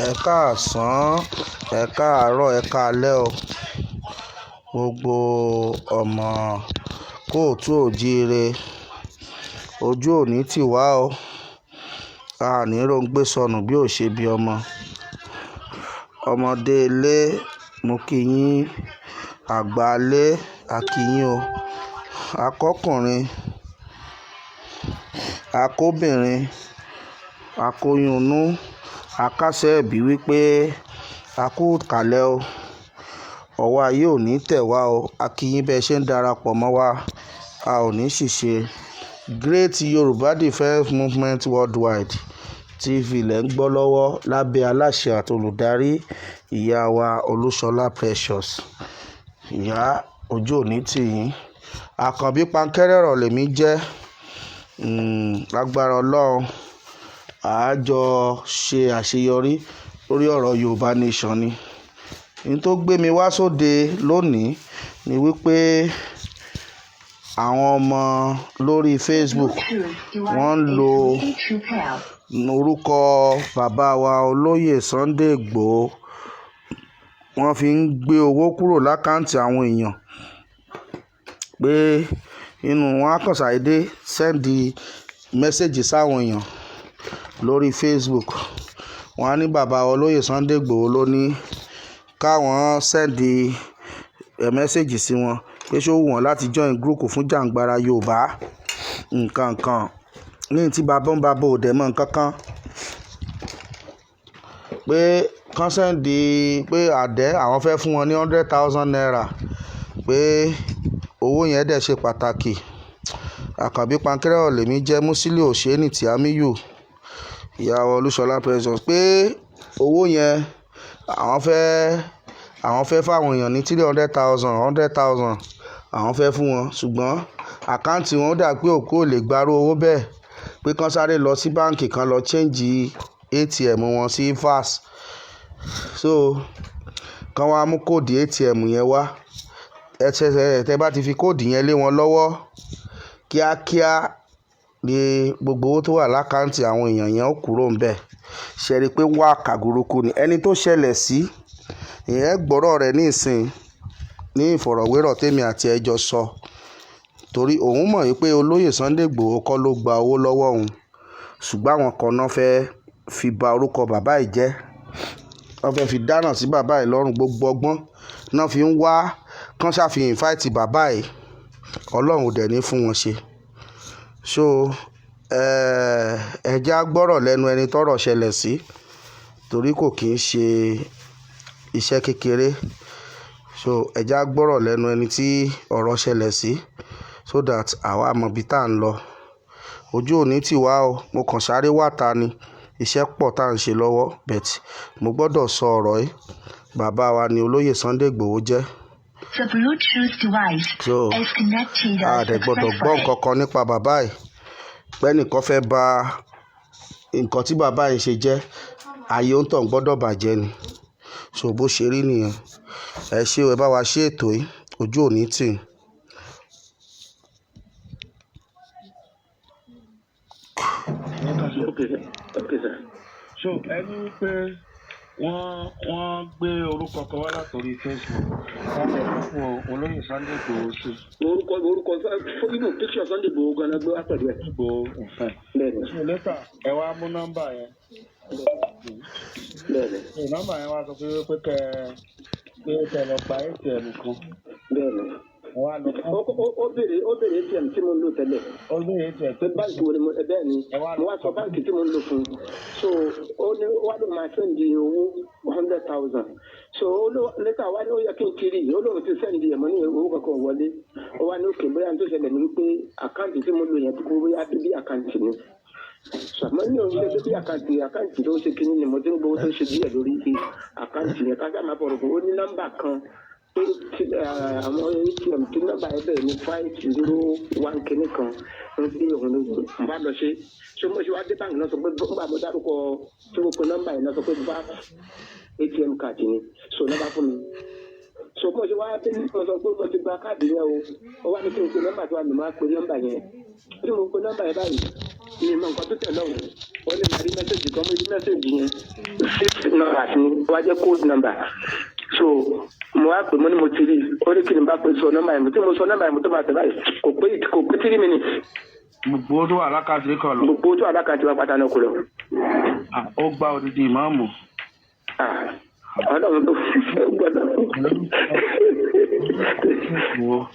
Ẹ káàsán, ẹ̀ káàárọ̀, ẹ̀ káalẹ́ o. Gbogbo ọmọ kóòtù ò jíire, ojú ò ní tì wá o. A ní róńgbé sọnù bí ò ṣe bí ọmọ. Ọmọdé ilé, mo kí yín, àgbà ilé, a kí yín o. Akọkùnrin, akóbìnrin, akóyunnú, akásẹ̀ bí wípé a kú ìkàlẹ̀ o. Ọwọ́ ayé ò ní tẹ̀ wá o. A kí yín bí ẹ ṣe ń darapọ̀ mọ́ wa. A ò ní ṣìṣe. Great Yorùbá Defence Movement Worldwide TV lẹ́ ń gbọ́ lọ́wọ́ lábẹ́ aláṣẹ àti olùdarí ìyá wa Olúṣọlá Precious. Ìyá ojú ò ní tì yín. Àkànbí Pankẹ́rẹ́ lèmi jẹ́. Lágbára Ọlọ́run, a jọ ṣe àṣeyọrí lórí ọ̀rọ̀ Yorùbá Nation ni. Ohun tó gbé mi wá sóde lónìí ni wípé àwọn ọmọ lórí Facebook wọ́n ń lo orúkọ bàbá wa olóyè Sunday Igboho, wọ́n fi ń gbé owó kúrò lákàntì àwọn èèyàn pé inú wọn á kàn ṣàdédé send message sáwọn èèyàn lórí Facebook. Wọ́n á ní bàbá olóyè Sunday Igboho ló ní káwọn send message sí wọn pé ṣó wù wọ́n láti join group fún jàǹgbara Yorùbá nǹkan kan ní tí bàbá ń bàbá ò dẹ̀ mọ̀ nǹkan kan pé kán send pé àdẹ́ àwọn fẹ́ fún wọn ní ₦100,000 pé owó yẹn dẹ̀ ṣe pàtàkì. Àkànbí Pankẹ́rẹ́ lèmi jẹ́, Musiliu Oseni Tiamiyu, ìyá Olúṣọlá Precious, pé owó yẹn àwọn fẹ́ fáwọn èèyàn ní 300,000, 100,000 àwọn fẹ́ fún wọn, ṣùgbọ́n account wọn ó dà pé òkú ò lè gbárù owó bẹ́ẹ̀, pé kán sáré lọ sí báǹkì kan lọ change ATM wọn sí VAS, so kán wá mú code ATM yẹn wá. Ẹsẹ̀ tẹ́ bá ti fi code yẹn lé wọn lọ́wọ́, kíákíá ni gbogbo owó tó wà l'account àwọn èèyàn yẹn ó kúrò ńbẹ̀. Ṣe rí i pé wákà burúkú ni ẹni tó ṣẹlẹ̀ sí ìyẹn gbọ́rọ̀ rẹ̀ nísìn ní ìfọ̀rọ̀wérọ̀ tèmi àti ẹ jọ sọ, torí òun mọ̀ wípé olóyè Sunday Igboho kọ́ ló gba owó lọ́wọ́ òun, ṣùgbọ́n àwọn kan náà fẹ́ fi ba orúkọ bàbá yìí jẹ́, wọ́n fẹ́ fi dáràn sí bàbá yìí lọ́rùn. Gbogbo ọgbọ́n náà fi ń wá kán ṣàfihàn fight bàbá yìí. Ọlọ́run ò dẹ̀ ní fún wọn ṣe. So ẹ jẹ́ á gbọ́rọ̀ lẹ́nu ẹni tọ́rọ̀ ṣẹlẹ̀ sí, torí kò kì í ṣe iṣẹ́ kékeré. So ẹ jẹ́ á gbọ́rọ̀ lẹ́nu ẹni tí ọ̀rọ̀ ṣẹlẹ̀ sí, so that àwa mọ ibi tá à ń lọ. Ojú ò ní tì wá o. Mo kàn sáré wá ta ni, iṣẹ́ pọ̀ tá à ń ṣe lọ́wọ́, but mo gbọ́dọ̀ sọ ọ̀rọ̀ yìí. Bàbá wa ni olóyè Sunday Igboho jẹ́. The Bluetooth device So is connected a dẹ̀ gbọ́dọ̀ gbọ́ successfully. nǹkan kan nípa bàbá yìí pé ẹnìkan fẹ́ ba nǹkan tí bàbá yìí ṣe jẹ́, ayé ń tàn gbọ́dọ̀ bàjẹ́ ni. So bó ṣe rí nìyẹn. Ẹ ṣé o, ẹ bá wa ṣe ètò yìí, ojú ò ní tì. Okay, sir. Okay, sir. So ẹni wípé wọ́n gbé orúkọ kan wá látòrí Facebook, wọ́n fẹ́ fún olóyè Sunday Igboho sí. Orúkọ even picture Sunday Igboho gan-an gbé wá pẹ̀lú ẹ̀. Igboho nfẹ̀. Bẹ́ẹ̀ni. So later ẹ wá mú nọ́mbà yẹn. Bẹ́ẹ̀ni. So nọ́mbà yẹn wá sọ pé kẹ lọ gba ATM kan. Bẹ́ẹ̀ni. Wọ́n á lọ fún Ó béèrè ATM tí mo ń lò tẹ́lẹ̀. Olóyè ATM. Pé báńkì wo ni mo, bẹ́ẹ̀ ni. Ẹ wá Mo wá sọ báńkì tí mo ń lò fún un. So ó ní ó wá ló máa send owó 100,000. So ó ló later wá ní ó yẹ kí n kiri, ó lóun ti send ẹ̀ mọ́ ní owó kankan wọlé. Ó wá ní òkè bóyá tó ṣẹlẹ̀ ní wípé account tí mo lò yẹn kó bóyá baby account ni. Sàmọ́ ní òun ṣe baby account, account tó ṣe kínní ni mo ti ń gbowó tó ṣe díẹ̀ lórí account yẹn. Ká sáà máa bọ̀rọ̀ fún ó ní nọ́mbà kan pé àwọn ATM tí nọ́mbà yẹn bẹ̀rẹ̀ ní 501 kínní kan ń gbé òun ló ń bá lọ ṣe. So mo ṣe wá dé báńkì náà sọ pé nígbà mo dárúkọ tí mo pe nọ́mbà yẹn náà sọ pé VAS ATM card ni, so nọ́mbà fún mi. So mo ṣe wá dé mo sọ pé mo ti gba káàdì yẹn o. Ó wá ní kí n pe nọ́mbà tó wà ní, máa pe nọ́mbà yẹn. Tí mo pe nọ́mbà yẹn báyìí Mi mọ nǹkan tó tẹ̀ lọ́hùn. Ó ní màá rí message kan, mo rí message yẹn, six numbers ni, ó wá jẹ́ code number. So mo wá pè, mo ní mo ti rí i. Ó ní kí ni bá pè sọ nọ́mbà yẹn. Tí mo sọ nọ́mbà yẹn, mo tó máa tẹ̀ báyìí, kò pé 3 minutes. Gbogbo owó tó wà lákàtúntì kan lọ. Gbogbo tó alákàtí wa pátá náà kò lọ. Ah, ó gba odidi ìmáàmù. Ah, Ọlọ́run tó gbọ́dọ̀. Wo.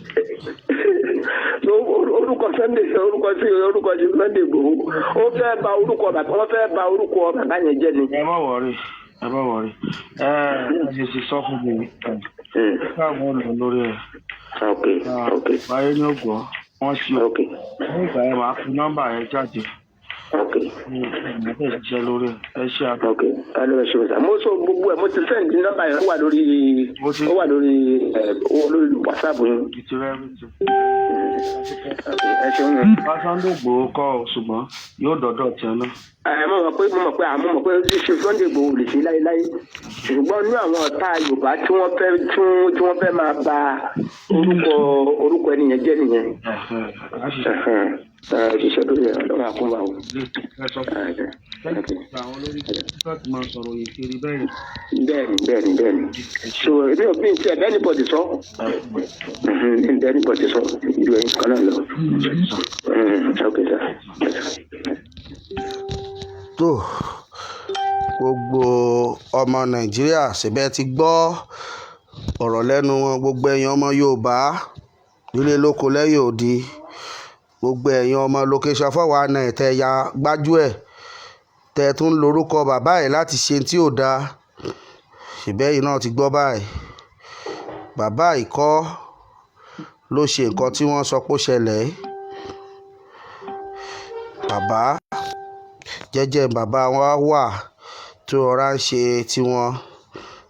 So orúkọ Sunday, orúkọ sí orúkọ sí Sunday Igboho, ó fẹ́ bà orúkọ bàbá, wọ́n fẹ́ bà orúkọ bàbá yẹn jẹ́ ni. Ẹ má worry, ẹ má worry, ẹ ẹ ṣe sọ fún mi ẹ káwọn lọ lórí ẹ. Ok ok Báyé ní ògbọ́ wọ́n ṣe ní ìgbà yẹn, màá fi nọ́mbà yẹn jáde. Ok. Ní ìgbà tẹ̀ ṣiṣẹ́ lórí ẹ, ẹ ṣe àbẹ̀. Ok, ẹ lọ ṣe òsà. Mo sọ gbogbo ẹ, mo ti send nọ́mbà yẹn, ó wà lórí ó wà lórí ẹ, ó wà lórí WhatsApp yín. Ìtì rẹ ti. Ok, ẹ ṣeun. Bá Sunday Igboho kọ́ ọ, ṣùgbọ́n yóò dọ́dọ̀ tiẹ̀ náà. Ẹ mọ̀ mọ̀ pé mo mọ̀ pé àmọ́ mọ̀ pé ṣe Sunday Igboho lè ṣe láéláé, ṣùgbọ́n ní àwọn ọ̀tá Yorùbá tí wọ́n fẹ́ tí wọ́n fẹ́ máa ba orúkọ ẹni yẹn jẹ́ nìyẹn. Ẹ̀hẹ̀, á ṣiṣẹ́. Ẹ̀hẹ̀n. Ẹ ṣiṣẹ́ lórí ẹ̀, Ọlọ́run àkúnwà o. Ẹ sọ fún àwọn olórí láti máa sọ̀rọ̀ yìí kiri bẹ́ẹ̀. Bẹ́ẹ̀ni, so èmi ò bí n tiẹ̀ bẹ́ẹ̀ anybody sọ bẹ́ẹ̀ anybody sọ ju ẹ̀yin kan náà lọ. Ok sir. Tó gbogbo ọmọ Nàìjíríà síbẹ̀ ti gbọ́ ọ̀rọ̀ lẹ́nu wọn, gbogbo ẹ̀yin ọmọ Yorùbá nílé lóko lẹ́yìn odi, gbogbo ẹ̀yin ọmọ location 419 tẹ́ ya gbájú ẹ̀, tẹ́ tún lórúkọ bàbá ẹ̀ láti ṣe tí ò dáa síbẹ̀ yìí náà ti gbọ́ báyìí. Bàbá yìí kọ́ ló ṣe nǹkan tí wọ́n sọ pé ó ṣẹlẹ̀ yìí. Bàbá jẹ́jẹ́, bàbá wa wà tó rọra ń ṣe tiwọn.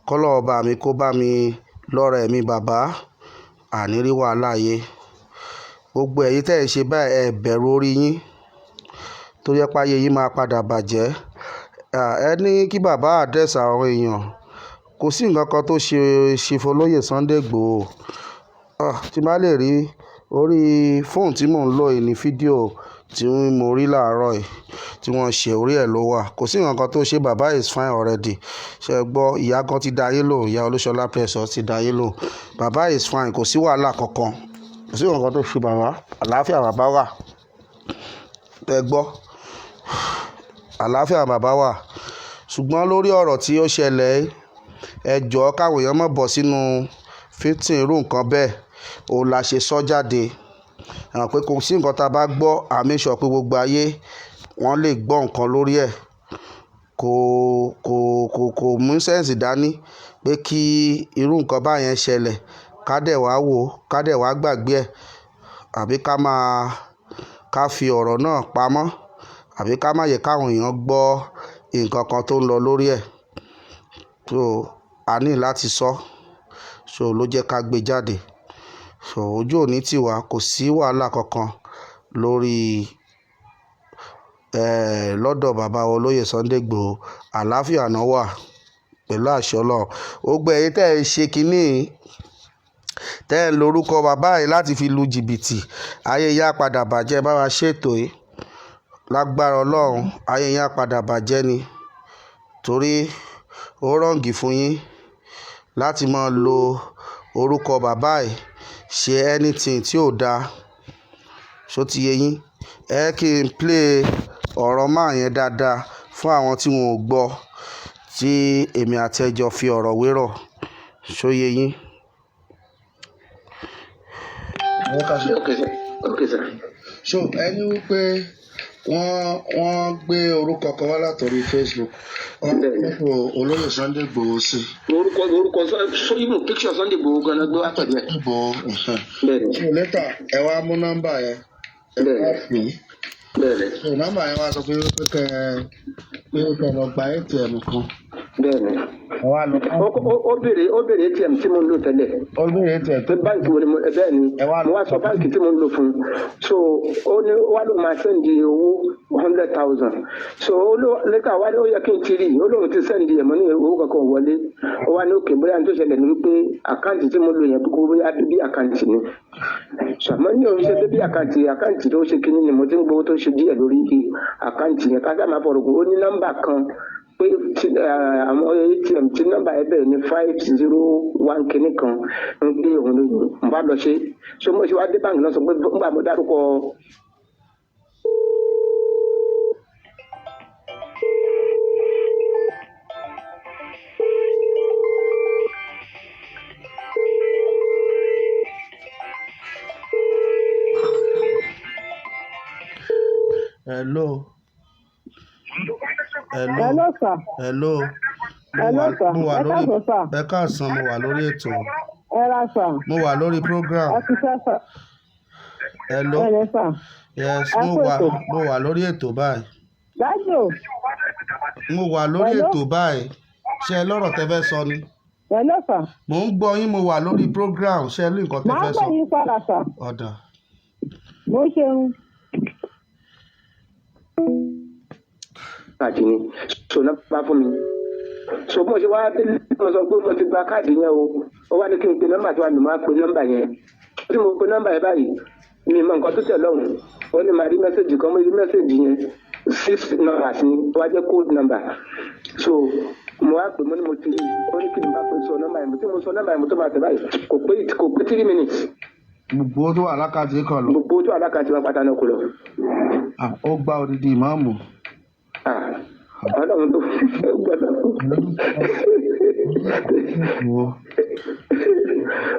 Kọ́lọ́ ọba mi kó bá mi lọ́rọ̀ ẹ̀mí bàbá, àní rí wàhálà yé. Gbogbo ẹ̀yin tẹ́ ẹ̀ ń ṣe báyìí, ẹ bẹ̀rù orí yín tó jẹ́ pé ayé yín máa padà bàjẹ́. Ẹ ní kí bàbá address àwọn èèyàn. Kò sí nǹkan kan tó ṣe Chief Olóyè Sunday Igboho. Tí má lè rí orí fóònù tí mò ń lò yìí ní fídíò tí mo rí láàárọ̀ yìí tí wọ́n ṣe, orí ẹ̀ ló wà. Kò sí nǹkan kan tó ṣe bàbá, is fine already. Ṣé ẹ gbọ́? Ìyá gan ti dá yín lóhùn, ìyá Olúṣọlá Precious ti dá yín lóhùn. Bàbá is fine, kò sí wàhálà kankan. Kò sí nǹkan kan tó ṣe bàbá. Àlàáfíà bàbá wà. Ẹ gbọ́. Àlàáfíà bàbá wà. Ṣùgbọ́n lórí ọ̀rọ̀ tí ó ṣẹlẹ̀ yìí, ẹ jọ̀ọ́, káwọn èèyàn má bọ́ sínú fifteen irú nǹkan bẹ́ẹ̀. Òun la ṣe sọ jáde. Ẹ mọ̀ pé kò sí nǹkan tí a bá gbọ́, a make sure pé gbogbo ayé wọ́n lè gbọ́ nǹkan lórí ẹ̀. Kò mú sense dání pé kí irú nǹkan báyẹn ṣẹlẹ̀, ká dẹ̀ wá wò, ká dẹ̀ wá gbàgbé ẹ̀, àbí ká máa, ká fi ọ̀rọ̀ náà pamọ́, àbí ká má jẹ káwọn èèyàn gbọ́ nǹkan kan tó ń lọ lórí ẹ̀. So a ní láti sọ. So ló jẹ́ ká gbé jáde. So ojú òní tì wá, kò sí wàhálà kankan lórí, lọ́dọ̀ bàbá wa olóyè Sunday Igboho. Àlàáfíà náà wà pẹ̀lú àṣẹ Ọlọ́run. Gbogbo ẹ̀yin tí ẹ̀ ń ṣe kíní, tẹ́ ẹ̀ ń lo orúkọ bàbá yìí láti fi lu jìbìtì, ayé yín á padà bàjẹ́. Bá wa ṣètò yìí. Lágbára Ọlọ́run, ayé yín á padà bàjẹ́ ni. Torí ó wrong fún yín láti máa lo orúkọ bàbá yìí ṣe anything tí ò da. Ṣó ti yé yín? Ẹ kí n play ọ̀rọ̀ man yẹn dáadáa fún àwọn tí wọn ò gbọ́, tí èmi àti ẹ jọ fi ọ̀rọ̀ wérọ̀. Ṣó yé yín? Ok sir, ok sir. So ẹni wípé wọ́n gbé orúkọ kan wá látọrí Facebook, wọ́n kó olóyè Sunday Igboho sí. Orúkọ so even picture Sunday Igboho gan-an gbé wá pẹ̀lú ẹ̀. Igboho. Bẹ́ẹ̀ni. So later ẹ wá mú nọ́mbà yẹn, ẹ wá pè é. Bẹ́ẹ̀ni. So nọ́mbà yẹn wá sọ pé kẹ lọ gba ATM kan. Bẹ́ẹ̀ni. Ẹ wá lọ. Ó béèrè ATM tí mo ń lò tẹ́lẹ̀. Ó béèrè ATM. Pé báńkì wo ni mo, bẹ́ẹ̀ ni. Ẹ wá lọ. Mo wá sọ báńkì tí mo ń lò fún un. So ó ní ó wá ló máa send owó 100,000. So ó ló later wá ní ó yẹ kí n ti rí i, ó lóun ti send ẹ̀, mo ní owó kankan ò wọlé. Ó wá ní okay, bóyá n tó ṣẹlẹ̀ ni wípé account tí mo lò yẹn kó bóyá bí account ni. Ṣàmọ́ ní òun ṣe pé bí àkáǹtì tó ṣe kínní ni mo ti ń gbowó tó ṣe díẹ̀ lórí àkáǹtì yẹn. Ká sáà máa fọ̀rọ̀ kó ó ní nọ́mbà kan pé àwọn ATM tí nọ́mbà ẹ bẹ̀rẹ̀ ní 501 kínní kan ń gbé òun ló ń bá lọ ṣe. So mo ṣe wá dé báńkì náà sọ pé ńgbà mo dárúkọ. Hello. Hello. Hello, sir. Hello. Mo Hello, wà sir. mo wà Ẹ lórí káàsán, sir. Ẹ káàsán, mo wà lórí ètò. Ẹ ra, sir. Mo wà lórí program. Ẹ ti fẹ́, sir. Hello. Ẹ lẹ, sir. Yes, Ẹ mo kú wà ètò. mo wà lórí ètò báyìí. Dájú o. Mo wà lórí Hello. ètò báyìí. Ṣé ẹ lọ́rọ̀ tẹ́ fẹ́ sọ ni? Hello, sir. Mò ń gbọ́ yín, mo wà lórí program. Ṣé ẹ ní nǹkan tẹ́ Màá fẹ́ pè sọ? yín padà, sir. Ọ̀dà. Mo ṣeun. Káàdì ni so náà bá fún mi. So bí mo ṣe wá délé, mo sọ pé mo ti gba káàdì yẹn o. Ó wá ní kí n pe nọ́mbà tó wà ní, mo á pe nọ́mbà yẹn. Tí mo pe nọ́mbà yẹn báyìí, mi mọ nǹkan tó tẹ̀ lọ́hùn. Ó ní màá rí message kan. Mo rí message yẹn, six numbers ni, ó wá jẹ́ code number. So mo wá pè, mo ní mo ti rí i. Ó ní kí n bá pe sọ nọ́mbà yẹn. Tí mo sọ nọ́mbà yẹn, mo tó máa tẹ̀ báyìí, kò pé 3 minutes. Gbogbo owó tó wà lákàtì kan lọ. Gbogbo tó alákàtí wa pátá náà kò lọ. Ah, ó gba odidi ìmáàmù. Ah, Ọlọ́run tó gbọ́dọ̀. Wo.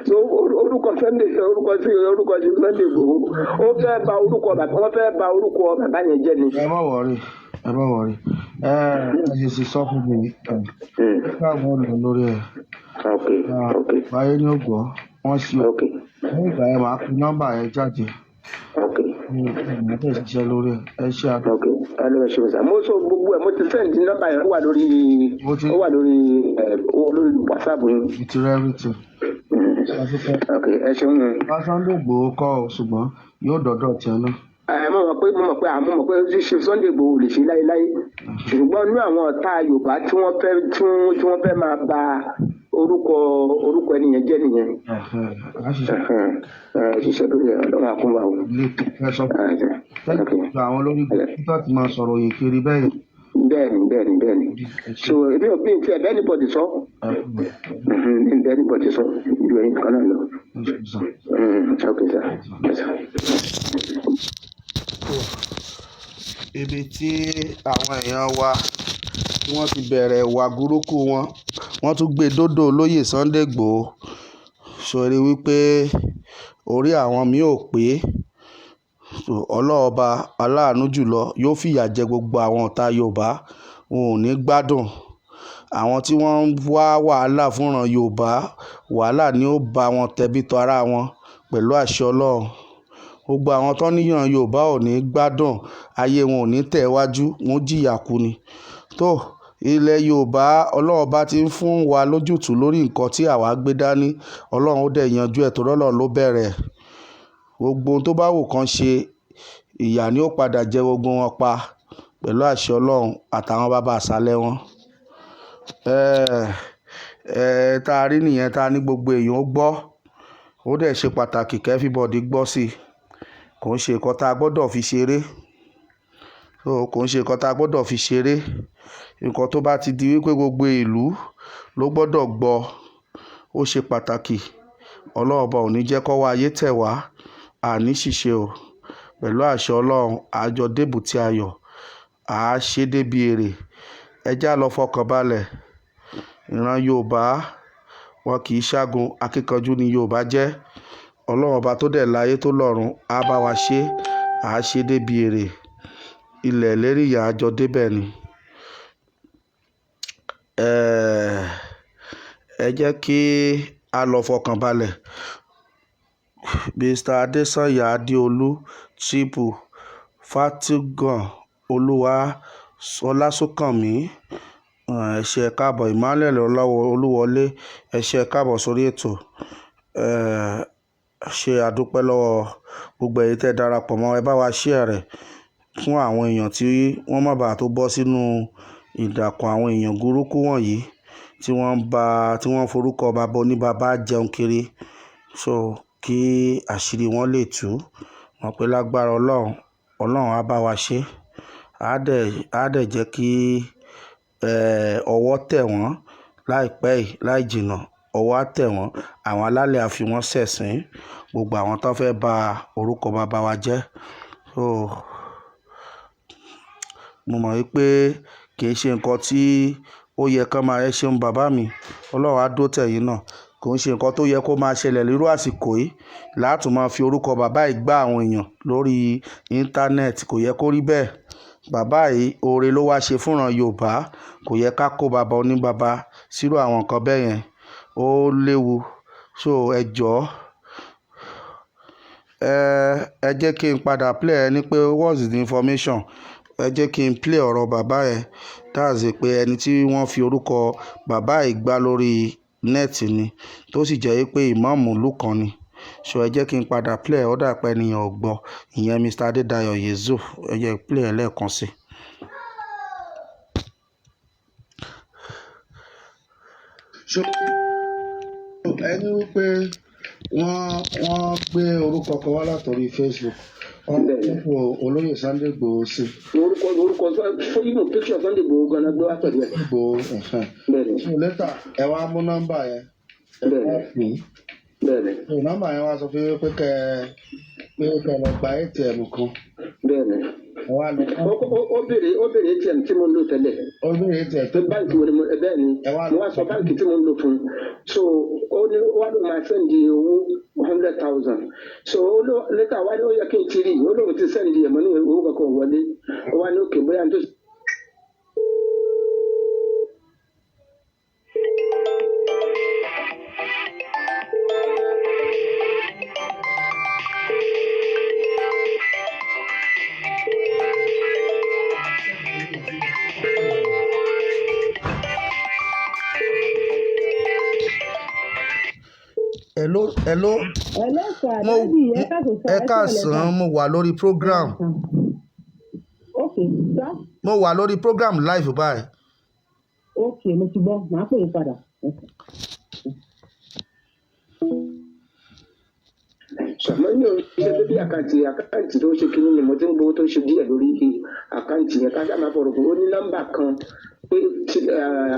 So orúkọ Sunday, orúkọ sí orúkọ sí Sunday Igboho, ó fẹ́ ba orúkọ bàbá, wọ́n fẹ́ ba orúkọ bàbá yẹn jẹ́ ni. Ẹ má worry, ẹ má worry. Ẹ ẹ ṣe sọ fún mi. Káàbọ̀ lọ lórí ẹ̀. Ok ok Báyé ní ògbọ́, wọ́n ṣe ok ní ìgbà yẹn, màá pe nọ́mbà yẹn jáde. Ok. Ní ìgbà tẹ̀ ṣiṣẹ́ lórí ẹ̀. Ẹ ṣe àdúrà. Ok, ẹ lọ ṣe sá. Mo sọ gbogbo ẹ, mo ti send nọ́mbà yẹn, ó wà lórí Mo ti ó wà lórí ẹ, ó wà lórí WhatsApp yín. Mo ti rẹ́ everything. Ok, ẹ ṣeun. Bá Sunday Igboho kọ́ ọ, ṣùgbọ́n yóò dọ́dọ̀ tiẹ̀ náà. Ẹ mọ̀ pé ṣíṣe Sunday Igboho lè ṣe láéláé, ṣùgbọ́n inú àwọn ọ̀tá Yorùbá tí wọ́n fẹ́ tí wọ́n fẹ́ máa ba orúkọ ẹni yẹn jẹ́ nìyẹn. Ẹ̀hẹ̀, á ṣiṣẹ́ Ẹ ṣiṣẹ́ lórí ẹ, Ọlọ́run àkúnwà o. ilé tó fẹ́ sọ fún Ok. àwọn olórí tó ti máa sọ̀rọ̀ òye kiri bẹ́ẹ̀ yẹn. Bẹ́ẹ̀ni, so èmi ò bí n tiẹ̀ bẹ́ẹ̀ anybody sọ. Ẹ fún mi. Mi bẹ́ẹ̀ anybody sọ ju ẹ̀yin kan náà lọ. Ẹ ṣe sàn. Ok sir. Yes, sir. Ibi tí àwọn èèyàn wa tí wọ́n ti bẹ̀rẹ̀ ìwà burúkú wọn, wọ́n tún gbé dódò olóyè Sunday Igboho sórí wípé orí àwọn míì ò pé. So, ọlọ́ọba aláàánú jùlọ yóò fìyà jẹ gbogbo àwọn ọ̀tá Yorùbá, wọn ò ní gbádùn. Àwọn tí wọ́n ń wá wàhálà fúnran Yorùbá, wàhálà ni ó bá wọn tẹbí tara wọn pẹ̀lú àṣẹ Ọlọ́run. Gbogbo àwọn tó níyàn Yorùbá ò ní gbádùn, ayé wọn ò ní tẹ̀ wájú, wọn ó jìyà kú ni. Tó ilẹ̀ Yorùbá, Ọlọ́run bá ti ń fún wa lójútùú lórí nǹkan tí àwa gbé dání, Ọlọ́run ó dẹ̀ yanjú ẹ̀ tó rọ́lọ́run ló bẹ̀rẹ̀. Gbogbo ohun tó bá wù kán ṣe, ìyà ni ó padà jẹ gbogbo wọn pa pẹ̀lú àṣẹ Ọlọ́run àtàwọn bàbá àṣálẹ́ wọn. Ẹ tá a rí nìyẹn, tá a ní gbogbo èèyàn ó gbọ́. Ó dẹ̀ ṣe pàtàkì kí everybody gbọ́ sí i. Kò ń ṣe nǹkan tá a gbọ́dọ̀ fi ṣeré. So kò ń ṣe nǹkan tá a gbọ́dọ̀ fi ṣeré. Nǹkan tó bá ti di wípé gbogbo ìlú ló gbọ́dọ̀ gbọ́, ó ṣe pàtàkì. Ọlọ́run ọba ò ní jẹ́ kọ́wọ́ ayé tẹ̀ wá, àní ṣìṣe o. Pẹ̀lú àṣẹ Ọlọ́run, àjọ débùté ayọ̀, à á ṣe débi èrè. Ẹ já lọ fọkàn balẹ̀. Ìran Yorùbá wọn kì í ṣágun, akíkanjú ni Yorùbá jẹ́. Ọlọ́run ọba tó dẹ̀ láyé tó lọ́run á bá wa ṣe, à á ṣe débi èrè. Ilẹ̀ ìlérí ìyà àjọ débẹ̀ ni. Ẹ jẹ́ kí a lọ fọkàn balẹ̀. Mr. Adesanya Adeolu Triple Fatigan Olúwa Ọlásùnkànmí, ẹ ṣé, ẹ káàbọ̀. Emmanuel Olúwọlé, ẹ ṣé, ẹ káàbọ̀ sórí ètò. Ṣe àdúpẹ́ lọ́wọ́ gbogbo ẹ̀yin tẹ́ darapọ̀ mọ́. Ẹ bá wa share rẹ̀ fún àwọn èèyàn tí wọ́n má bàa tó bọ́ sínú ìdàkọ̀ àwọn èèyàn burúkú wọ̀nyí tí wọ́n ń ba, tí wọ́n ń forúkọ baba oníbaba jẹun kiri. So kí àṣírí wọn lè tú. Wọ́n pé lágbára Ọlọ́run, Ọlọ́run á bá wa ṣe, á dẹ̀ jẹ́ kí ọwọ́ tẹ̀ wọ́n láìpẹ́ yìí, láì jìnnà. Ọwọ́ á tẹ̀ wọ́n, àwọn alálẹ̀ á fi wọ́n ṣẹ̀sín, gbogbo àwọn tó fẹ́ ba orúkọ bàbá wa jẹ́. So mo mọ̀ wípé kì í ṣe nǹkan tí ó yẹ kán máa. Ẹ ṣeun bàbá mi, Ọlọ́run á dó tẹ̀yìn náà. Kò ń ṣe nǹkan tó yẹ kó máa ṣẹlẹ̀ lírú àsìkò yìí látún máa fi orúkọ bàbá yìí gbá àwọn èèyàn lórí íńtánẹ́ẹ̀tì. Kò yẹ kó rí bẹ́ẹ̀. Bàbá yìí, oore ló wá ṣe fúnran Yorùbá. Kò yẹ ká kó bàbá oníbàbá sírò àwọn nǹkan bẹ́ẹ̀ yẹn, ó léwu. So ẹ jọ̀ọ́, ẹ jẹ́ kí n padà play ẹ ní pé what's the information. Ẹ jẹ́ kí n play ọ̀rọ̀ bàbá yẹn. That's it, pé ẹni tí wọ́n fi orúkọ bàbá yìí gbá lórí net ni, tó sì jẹ́ pé ìmáàmù ìlú kan ni. So ẹ jẹ́ kí n padà play ẹ̀, ó dà pé ènìyàn ò gbọ́. Ìyẹn Mr. Adédayọ̀ Yusuf, ẹ jẹ́ play ẹ̀ lẹ́ẹ̀kan sí i. So ẹni wípé wọ́n gbé orúkọ kan wá látọrí Facebook, wọ́n fún olóyè Sunday Igboho sí. Orúkọ even picture Sunday Igboho gan-an gbé wá pẹ̀lú ẹ̀. Igboho ẹ̀hẹ́n. Bẹ́ẹ̀ni. So later ẹ wá mú nọ́mbà yẹn, ẹ wá pè é. Bẹ́ẹ̀ni. So nọ́mbà yẹn wá sọ fún yín pé kẹ lọ gba ATM kan. Bẹ́ẹ̀ni. Ẹ wá lọ. Ó béèrè ATM tí mo ń lò tẹ́lẹ̀. Ó béèrè ATM Pé báǹkì wo ni mo, bẹ́ẹ̀ ni. Ẹ wá Mo wá sọ báǹkì tí mo ń lò fún un. So ó ní ó wá ló máa send owó 100,000. So ó ló later wá ní ó yẹ kí n ti rí i, ó lóun ti send ẹ̀, mọ́ ní owó kankan ò wọlé. Ó wá ní okay, bóyá n tó. Hello, hello. Hello sir, Mo daddy, ẹ káàsán sir, ẹ ẹ kúrọ̀lẹ́ káàsán, sir. mo wà lórí program. Ok sir. Mo wà lórí program live báyìí. Ok, mo ti gbọ́, màá pè é padà. Ṣàmọ́ ní o ṣe pé bí àkáǹtì tó ṣe kínní ni mo ti ń gbowó tó ṣe díẹ̀ lórí àkáǹtì yẹn. Ká sáà máa fọ̀rọ̀ pé ó ní nọ́mbà kan pé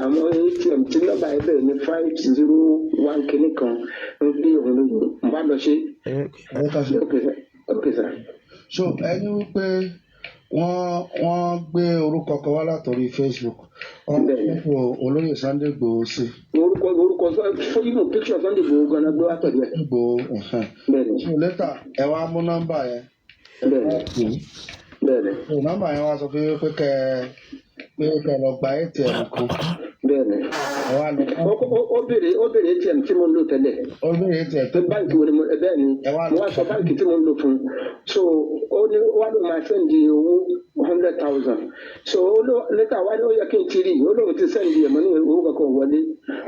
àwọn ATM tí nọ́mbà yẹn bẹ̀rẹ̀ ní 501 kínní kan ń gbé òun lóyún, mo bá lọ ṣe. Ẹ ká ṣe. Ok sir, ok sir. So ẹni wípé wọ́n gbé orúkọ kan wá látọrí Facebook, wọ́n fún olóyè Sunday Igboho sí. Orúkọ even picture Sunday Igboho gan-an gbé wá pẹ̀lú ẹ̀. Igboho ẹ̀hẹ́n. Bẹ́ẹ̀ni. So later ẹ wá mú nọ́mbà yẹn, ẹ Bẹ́ẹ̀ni. wá pè é. Bẹ́ẹ̀ni. So nọ́mbà yẹn wá sọ fún yín pé kẹ lọ gba ATM kan. Bẹ́ẹ̀ni. Ẹ wá lọ. Ó béèrè ATM tí mo ń lò tẹ́lẹ̀. Ó béèrè ATM Pé báǹkì wo ni mo, bẹ́ẹ̀ ni. Ẹ wá Mo wá sọ báǹkì tí mo ń lò fún un. So ó ní ó wá ló máa send owó 100,000. So ó ló later wá ní ó yẹ kí n ti rí i, ó lóun ti send ẹ̀, mọ́ ní owó kankan ò wọlé.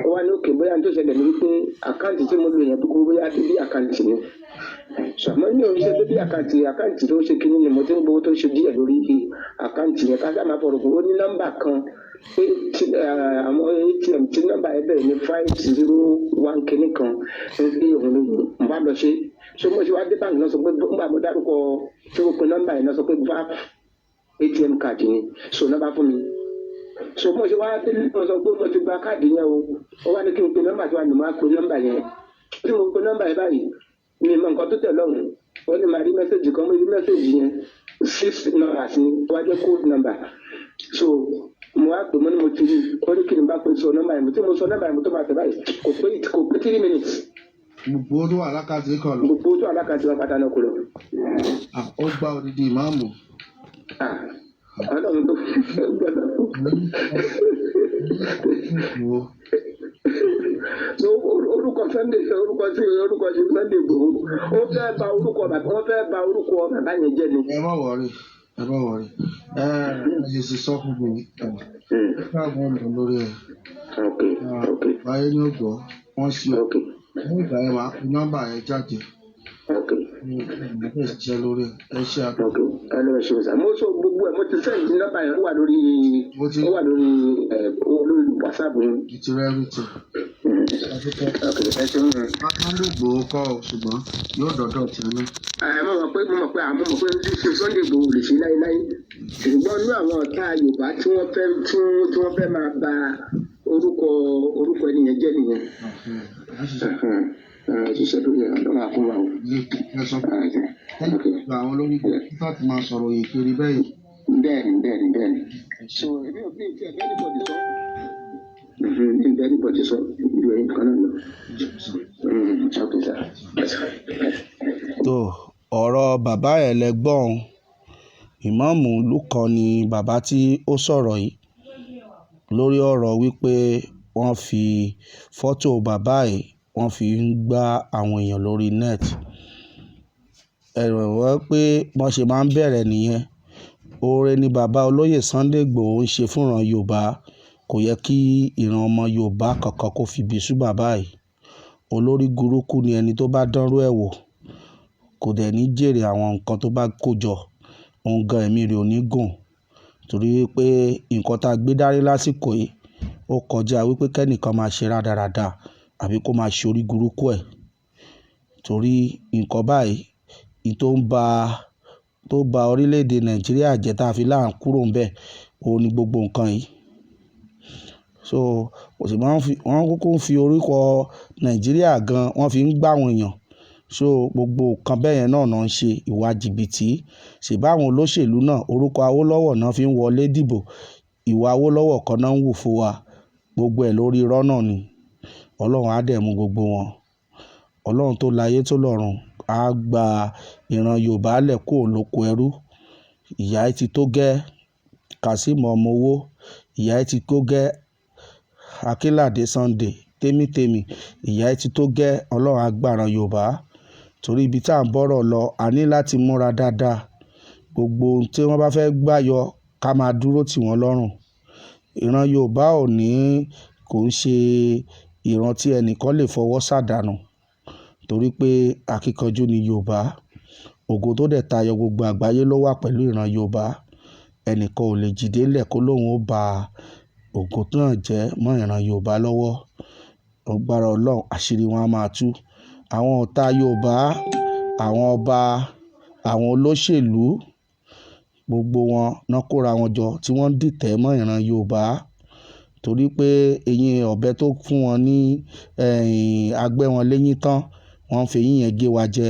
Ó wá ní okay, bóyá n tó ṣẹlẹ̀ ni wípé àkáǹtì tí mo lò yẹn kó bóyá bí àkáǹtì ni. Ṣàmọ́ ní òun ṣe pé bí àkáǹtì tó ṣe kínní ni mo ti ń gbowó tó ṣe díẹ̀ lórí àkáǹtì yẹn. Ká sáà máa fọ̀rọ̀ pé ó ní nọ́mbà kan pé àwọn ATM tí nọ́mbà yẹn bẹ̀rẹ̀ ní 501 kínní kan ń gbé òun lóyún, mo bá lọ ṣe. So mo ṣe wá dé báńkì náà, sọ pé nígbà mo dárúkọ tí mo pe nọ́mbà yẹn náà, sọ pé VAP ATM card ni. So nọ́mbà fún mi. So mo ṣe wá dé, mo sọ pé mo ti gba káàdì yẹn o. Ó wá ní kí n pe nọ́mbà tí wàá ní, mo á pe nọ́mbà yẹn. Tí mo pe nọ́mbà yẹn báyìí, mi mọ nǹkan tó tẹ̀ lọ́hùn. Ó ní màá rí message kan. Mo rí message yẹn, six numbers ni, ó wá jẹ́ code number. So mo wá pè, mo ní mo ti rí i. Ó ní kí n bá pe sọ nọ́mbà yẹn. Tí mo sọ nọ́mbà yẹn, mo tó máa tẹ̀ báyìí, kò pé 3 minutes. Gbogbo tó wà lákàtí kan lọ. Gbogbo tó alákàtí wọn pátá náà kò lọ. Ah, ó gba odidi ìmáàmù. Ah, Ọlọ́run tó gbọ́dọ̀. Wo. So orúkọ Sunday, orúkọ sí orúkọ sí Sunday Igboho, ó fẹ́ bà orúkọ bàbá, wọ́n fẹ́ bà orúkọ bàbá yẹn jẹ́ ni. Ẹ má worry, ẹ má worry, ẹ ẹ sì sọ fún mi ẹ káàbọ̀ lọ lórí ẹ. Ok ok. Báyé ní ògbọ́ wọ́n ṣe Ok. ní ìgbà yẹn, máa fi nọ́mbà yẹn jáde. Ok. Ní ìgbà yẹn ṣiṣẹ́ lórí ẹ, ẹ ṣe àgbẹ̀. Ok, ẹ lọ ṣe sà. Mo sọ gbogbo ẹ, mo ti send nọ́mbà yẹn, ó wà lórí Mo ti ó wà lórí ẹ, ó wà lórí WhatsApp yẹn. Mo ti rẹ́ everything. Ok, ẹ ṣeun. Sunday Igboho kọ́ ọ, ṣùgbọ́n yóò dọ́dọ̀ tí náà. Ẹ mọ̀ pé àmọ́ mọ̀ pé ṣe Sunday Igboho lè ṣe láéláé, ṣùgbọ́n inú àwọn ọ̀tá Yorùbá tí wọ́n fẹ́ tí wọ́n fẹ́ máa ba orúkọ ẹni yẹn jẹ́ nìyẹn. Ṣiṣẹ́ lórí ẹ̀, Ọlọ́run á fún wa o. Ẹ sọ fún àwọn olórí láti máa sọ̀rọ̀ òye kiri bẹ́ẹ̀. Bẹ́ẹ̀ni. So èmi ò bí ti ẹ̀ bẹ́ẹ̀ anybody sọ. Ní bẹ́ẹ̀ anybody sọ ju ẹ̀yin kan náà lọ. Okay, sir. Tó ọ̀rọ̀ bàbá ẹ̀ lẹ́gbọ́n ìmáàmù ìlú kan ni bàbá tí ó sọ̀rọ̀ yìí lórí ọ̀rọ̀ wípé wọ́n fi fọ́tò bàbá yìí, wọ́n fi ń gbá àwọn èèyàn lórí net. Ẹ rò wọ́n pé wọ́n ṣe máa ń bẹ̀rẹ̀ nìyẹn. Oore ni bàbá olóyè Sunday Igboho ń ṣe fúnran Yorùbá. Kò yẹ kí ìran ọmọ Yorùbá kankan kó fi ibi sú bàbá yìí. Olórí burúkú ni ẹni tó bá dánrú ẹ̀ wò, kò dẹ̀ ní jèrè àwọn nǹkan tó bá kó jọ. Òun gan ẹ̀mí rẹ̀ ò ní gùn, torí pé nǹkan tá a gbé dání lásìkò yìí ó kọjá wípé kẹ́nìkan máa ṣe rádaràda àbí kó máa ṣe orí burúkú ẹ̀. Torí nǹkan báyìí, èyí tó ba orílẹ̀-èdè Nàìjíríà jẹ́ tá a fi là ń kúrò níbẹ̀, òun ni gbogbo nǹkan yìí. So kò sì máa ń fi, wọ́n kúkú ń fi orúkọ Nàìjíríà gan, wọ́n fi ń gbá àwọn èèyàn. So gbogbo nǹkan bẹ́ẹ̀ yẹn náà ń ṣe ìwà jìbìtì. Ṣèbá àwọn olóṣèlú náà, orúkọ Awólọ́wọ̀ náà fi ń wọlé dìbò. Ìwà Awólọ́wọ̀ kan náà ń wù fún wa. Gbogbo ẹ̀ lórí irọ́ náà ni. Ọlọ́run á dẹ̀ mú gbogbo wọn. Ọlọ́run tó láyé tó lọ́run á gba ìran Yorùbá lẹ̀ kúrò lóko ẹrú. Ìyà yìí ti tó gẹ́, Kazeem ọmọ owó. Ìyà yìí ti tó gẹ́, Akínládé Sunday, tèmítèmí. Ìyà yìí ti tó gẹ́, Ọlọ́run á gba ìran Yorùbá. Torí ibi tí à ń bọ̀rọ̀ lọ, a ní láti múra dáadáa. Gbogbo ohun tí wọ́n bá fẹ́ gbà yọ ká máa dúró tì wọ́n lọ́rùn. Ìran Yorùbá ò ní, kò ń ṣe ìran tí ẹnìkan lè fọwọ́ sàdánù. Torí pé akíkanjú ni Yorùbá. Ògo tó dẹ̀ tayọ gbogbo àgbáyé ló wà pẹ̀lú ìran Yorùbá. Ẹnìkan ò lè jíde ńlẹ̀ kó lóun ó ba ògo náà jẹ́ mọ́ ìran Yorùbá lọ́wọ́. Agbára Ọlọ́run, àṣírí wọn á máa tú. Àwọn ọ̀tá Yorùbá, àwọn ọba, àwọn olóṣèlú, gbogbo wọn náà kóra wọn jọ tí wọ́n ń dìtẹ̀ mọ́ ìran Yorùbá. Torí pé eyín ọ̀bẹ tó fún wọn ní agbẹ́ wọn léyín tán, wọ́n ń fi eyín yẹn gé wa jẹ.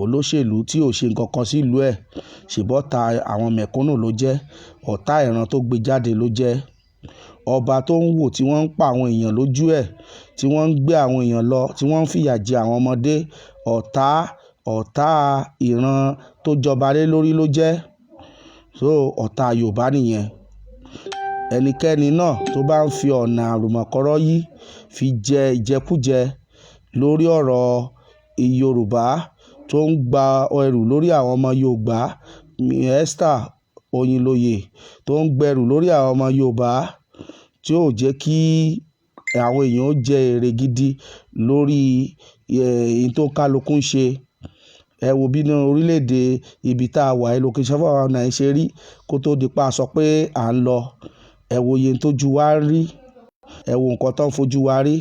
Olóṣèlú tí ò ṣe nǹkan kan sí ìlú ẹ̀, ṣèbí ọ̀tá àwọn mẹ̀kúnnù ló jẹ́, ọ̀tá ìran tó gbé jáde ló jẹ́. Ọba tó ń wò tí wọ́n ń pa àwọn èèyàn lójú ẹ̀, tí wọ́n ń gbé àwọn èèyàn lọ, tí wọ́n ń fìyà jẹ àwọn ọmọdé, ọ̀tá ìran tó jọba lé lórí ló jẹ́. So ọ̀tá Yorùbá nìyẹn. Ẹnikẹ́ni náà tó bá ń fi ọ̀nà àlùmọ̀kọ́rọ́ yìí fi jẹ ìjẹkújẹ lórí ọ̀rọ̀ Yorùbá, tó ń gba ẹrù lórí àwọn ọmọ Yorùbá, Esther Oyinlóye tó ń gbẹrù lórí àwọn ọmọ Yorùbá, tí ó jẹ́ kí àwọn èèyàn ó jẹ èrè gidi lórí èyí tó kálukú ń ṣe. Ẹ wo bí ní orílẹ̀-èdè ibi tá a wà, location 419 ṣe rí kó tó di pa sọ pé à ń lọ. Ẹ wo iye tó ju wa rí. Ẹ wo nǹkan tó ń fojú wa rí.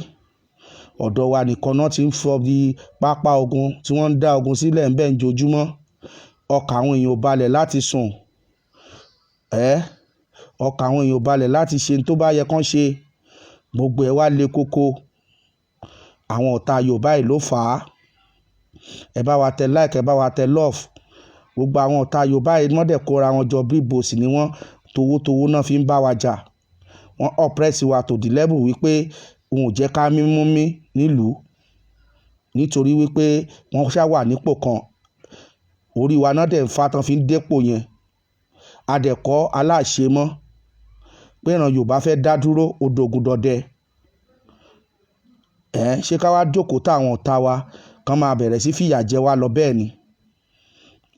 Ọ̀dọ̀ wa nìkan náà tí ń fọ́ bí pápá ogun tí wọ́n ń dá ogun sílẹ̀ ń bẹ́ẹ̀ jojúmọ́. Ọkàn àwọn èèyàn ò balẹ̀ láti sùn. Ọkàn àwọn èèyàn ò balẹ̀ láti ṣe ohun tó bá yẹ kán ṣe. Gbogbo ẹ wá le koko. Àwọn ọ̀tá Yorùbá yìí ló fà á. Ẹ bá wa tẹ like, ẹ bá wa tẹ love. Gbogbo àwọn ọ̀tá Yorùbá yìí wọ́n dẹ̀ kóra wọn jọ, bí bòsì ni wọ́n, towótowó náà fi ń bá wa jà. Wọ́n oppress wa to the level wípé wọn ò jẹ́ ká mímú mí nílùú. Nítorí wípé wọ́n ṣá wà nípò kan. Orí wa náà dẹ̀ ń fa tán fi ń dépò yẹn. A dẹ̀ kọ́ aláṣẹ mọ́ pé ìran Yorùbá fẹ́ dá dúró, ó dogun dọdẹ. Ṣé ká wá jókòó táwọn ọ̀tá wa kan máa bẹ̀rẹ̀ sí fìyà jẹ wá lọ bẹ́ẹ̀ ni?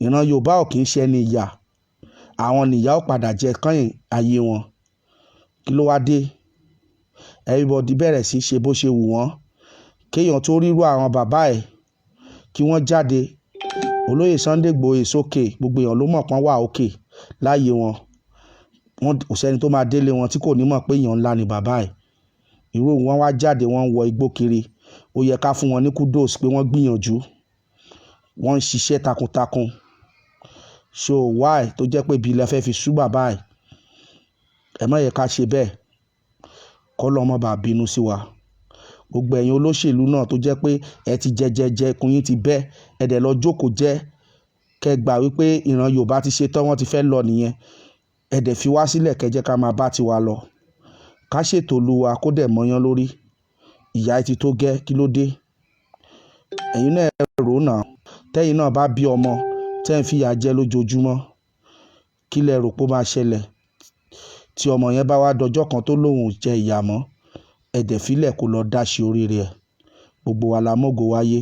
Ìran Yorùbá ò kí ń ṣe ẹni ìyà. Àwọn nìyà ó padà jẹ kányìn ayé wọn. Kí ló wá dé? Everybody bẹ̀rẹ̀ sí í ṣe bó ṣe wù wọ́n. Kéèyàn tó rírú àwọn bàbá ẹ̀ kí wọ́n jáde. Olóyè Sunday Igboho is okay. Gbogbo èèyàn ló mọ̀ pọ́n wà okay láyé wọn. Wọ́n kò sẹ́ni tó máa délé wọn tí kò ní mọ̀ pé èèyàn ńlá ni bàbá ẹ̀. Irú wọn wá jáde, wọ́n ń wọ igbó kiri. Ó yẹ ká fún wọn ní kudos pé wọ́n gbìyànjú, wọ́n ń ṣiṣẹ́ takuntakun. So why tó jẹ́ pé ibi ilẹ̀ fẹ́ fi sú bàbá ẹ̀? Ẹ má yẹ ká ṣe bẹ́ẹ̀, kọ́lọ́run má bàa bínú sí wa. Gbogbo ẹ̀yin olóṣèlú náà tó jẹ́ pé ẹ ti jẹ jẹ jẹ, ikùn yín ti bẹ́, ẹ dẹ̀ lọ jókòó jẹ́, kẹ́ gbà wípé ìran Yorùbá ti ṣe tán, wọ́n ti fẹ́ lọ nìyẹn. Ẹ dẹ̀ fi wá sílẹ̀, kẹ́ jẹ́ ká máa bá tiwa lọ, ká ṣètò Olúwa kó dẹ̀ mọ́yán lórí. Ìyà ti tó gẹ́. Kí ló dé? Ẹ̀yin náà ẹ rò ó náà. Tẹ́yin náà bá bí ọmọ tẹ́ ń fìyà jẹ lójoojúmọ́, kí lẹ rò pé ó máa ṣẹlẹ̀ tí ọmọ yẹn bá wá dọjọ́ kan tó lóun ò jẹ ìyà mọ́? Ẹ dẹ̀ fílẹ̀ kó lọ dáṣe oríire ẹ̀. Gbogbo wa la mógo wáyé,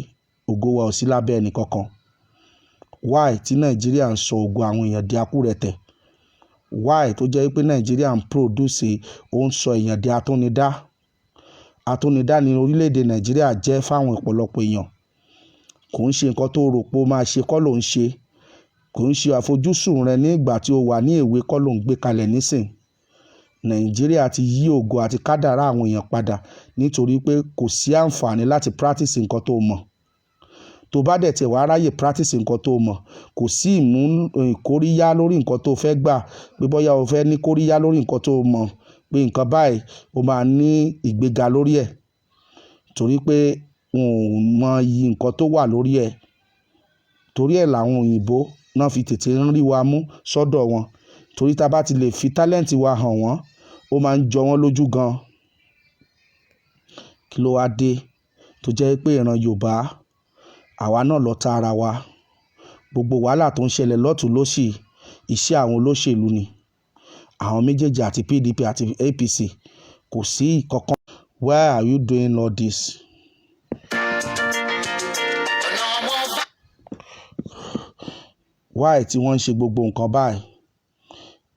ògo wa ò sí lábẹ́ ẹnì kankan. Why tí Nàìjíríà ń sọ ògo àwọn èèyàn di akúrẹ̀tẹ̀? Why tó jẹ́ pé Nàìjíríà ń produce, ó ń sọ èèyàn di atúnidá? Atúnidá ní orílẹ̀-èdè Nàìjíríà jẹ́ fáwọn ọ̀pọ̀lọpọ̀ èèyàn. Kò ń ṣe nǹkan tó rò pé ó máa ṣe kọ́ ló ń ṣe. Kò ń ṣe àfojúsùn rẹ ní ìgbà tí o wà ní èwe kọ́ ló ń gbé kalẹ̀ nísìn. Nàìjíríà ti yí ògo àti kádàrá àwọn èèyàn padà, nítorí pé kò sí àǹfààní láti practice nǹkan tó mọ̀. Tó bá dẹ̀ tiẹ̀ wá ráyè practice nǹkan tó mọ̀, kò sí ìmú ìkóríyá lórí nǹkan tó fẹ́ gbà, pé bóyá o fẹ́ ní kóríyá lórí nǹkan tó mọ̀, pé nǹkan báyìí o máa ní ìgbéga lórí ẹ̀, torí pé wọn ò mọ iyì nǹkan tó wà lórí ẹ̀. Torí ẹ̀ làwọn òyìnbó náà fi tètè ń rí wa mú sọ́dọ̀ wọn, torí tá bá ti lè fi talent wa hàn wọ́n, ó máa ń jọ wọ́n lójú gan. Kí ló wá dé tó jẹ́ pé ìran Yorùbá, àwa náà lọ̀tá ara wa? Gbogbo wàhálà tó ń ṣẹlẹ̀ lọ́tùn lósì, iṣẹ́ àwọn olóṣèlú ni. Àwọn méjèèjì, àti PDP àti APC, kò sí ìkankan. Why are you doing all this? Ọ̀nà ọmọ Why tí wọ́n ń ṣe gbogbo nǹkan báyìí?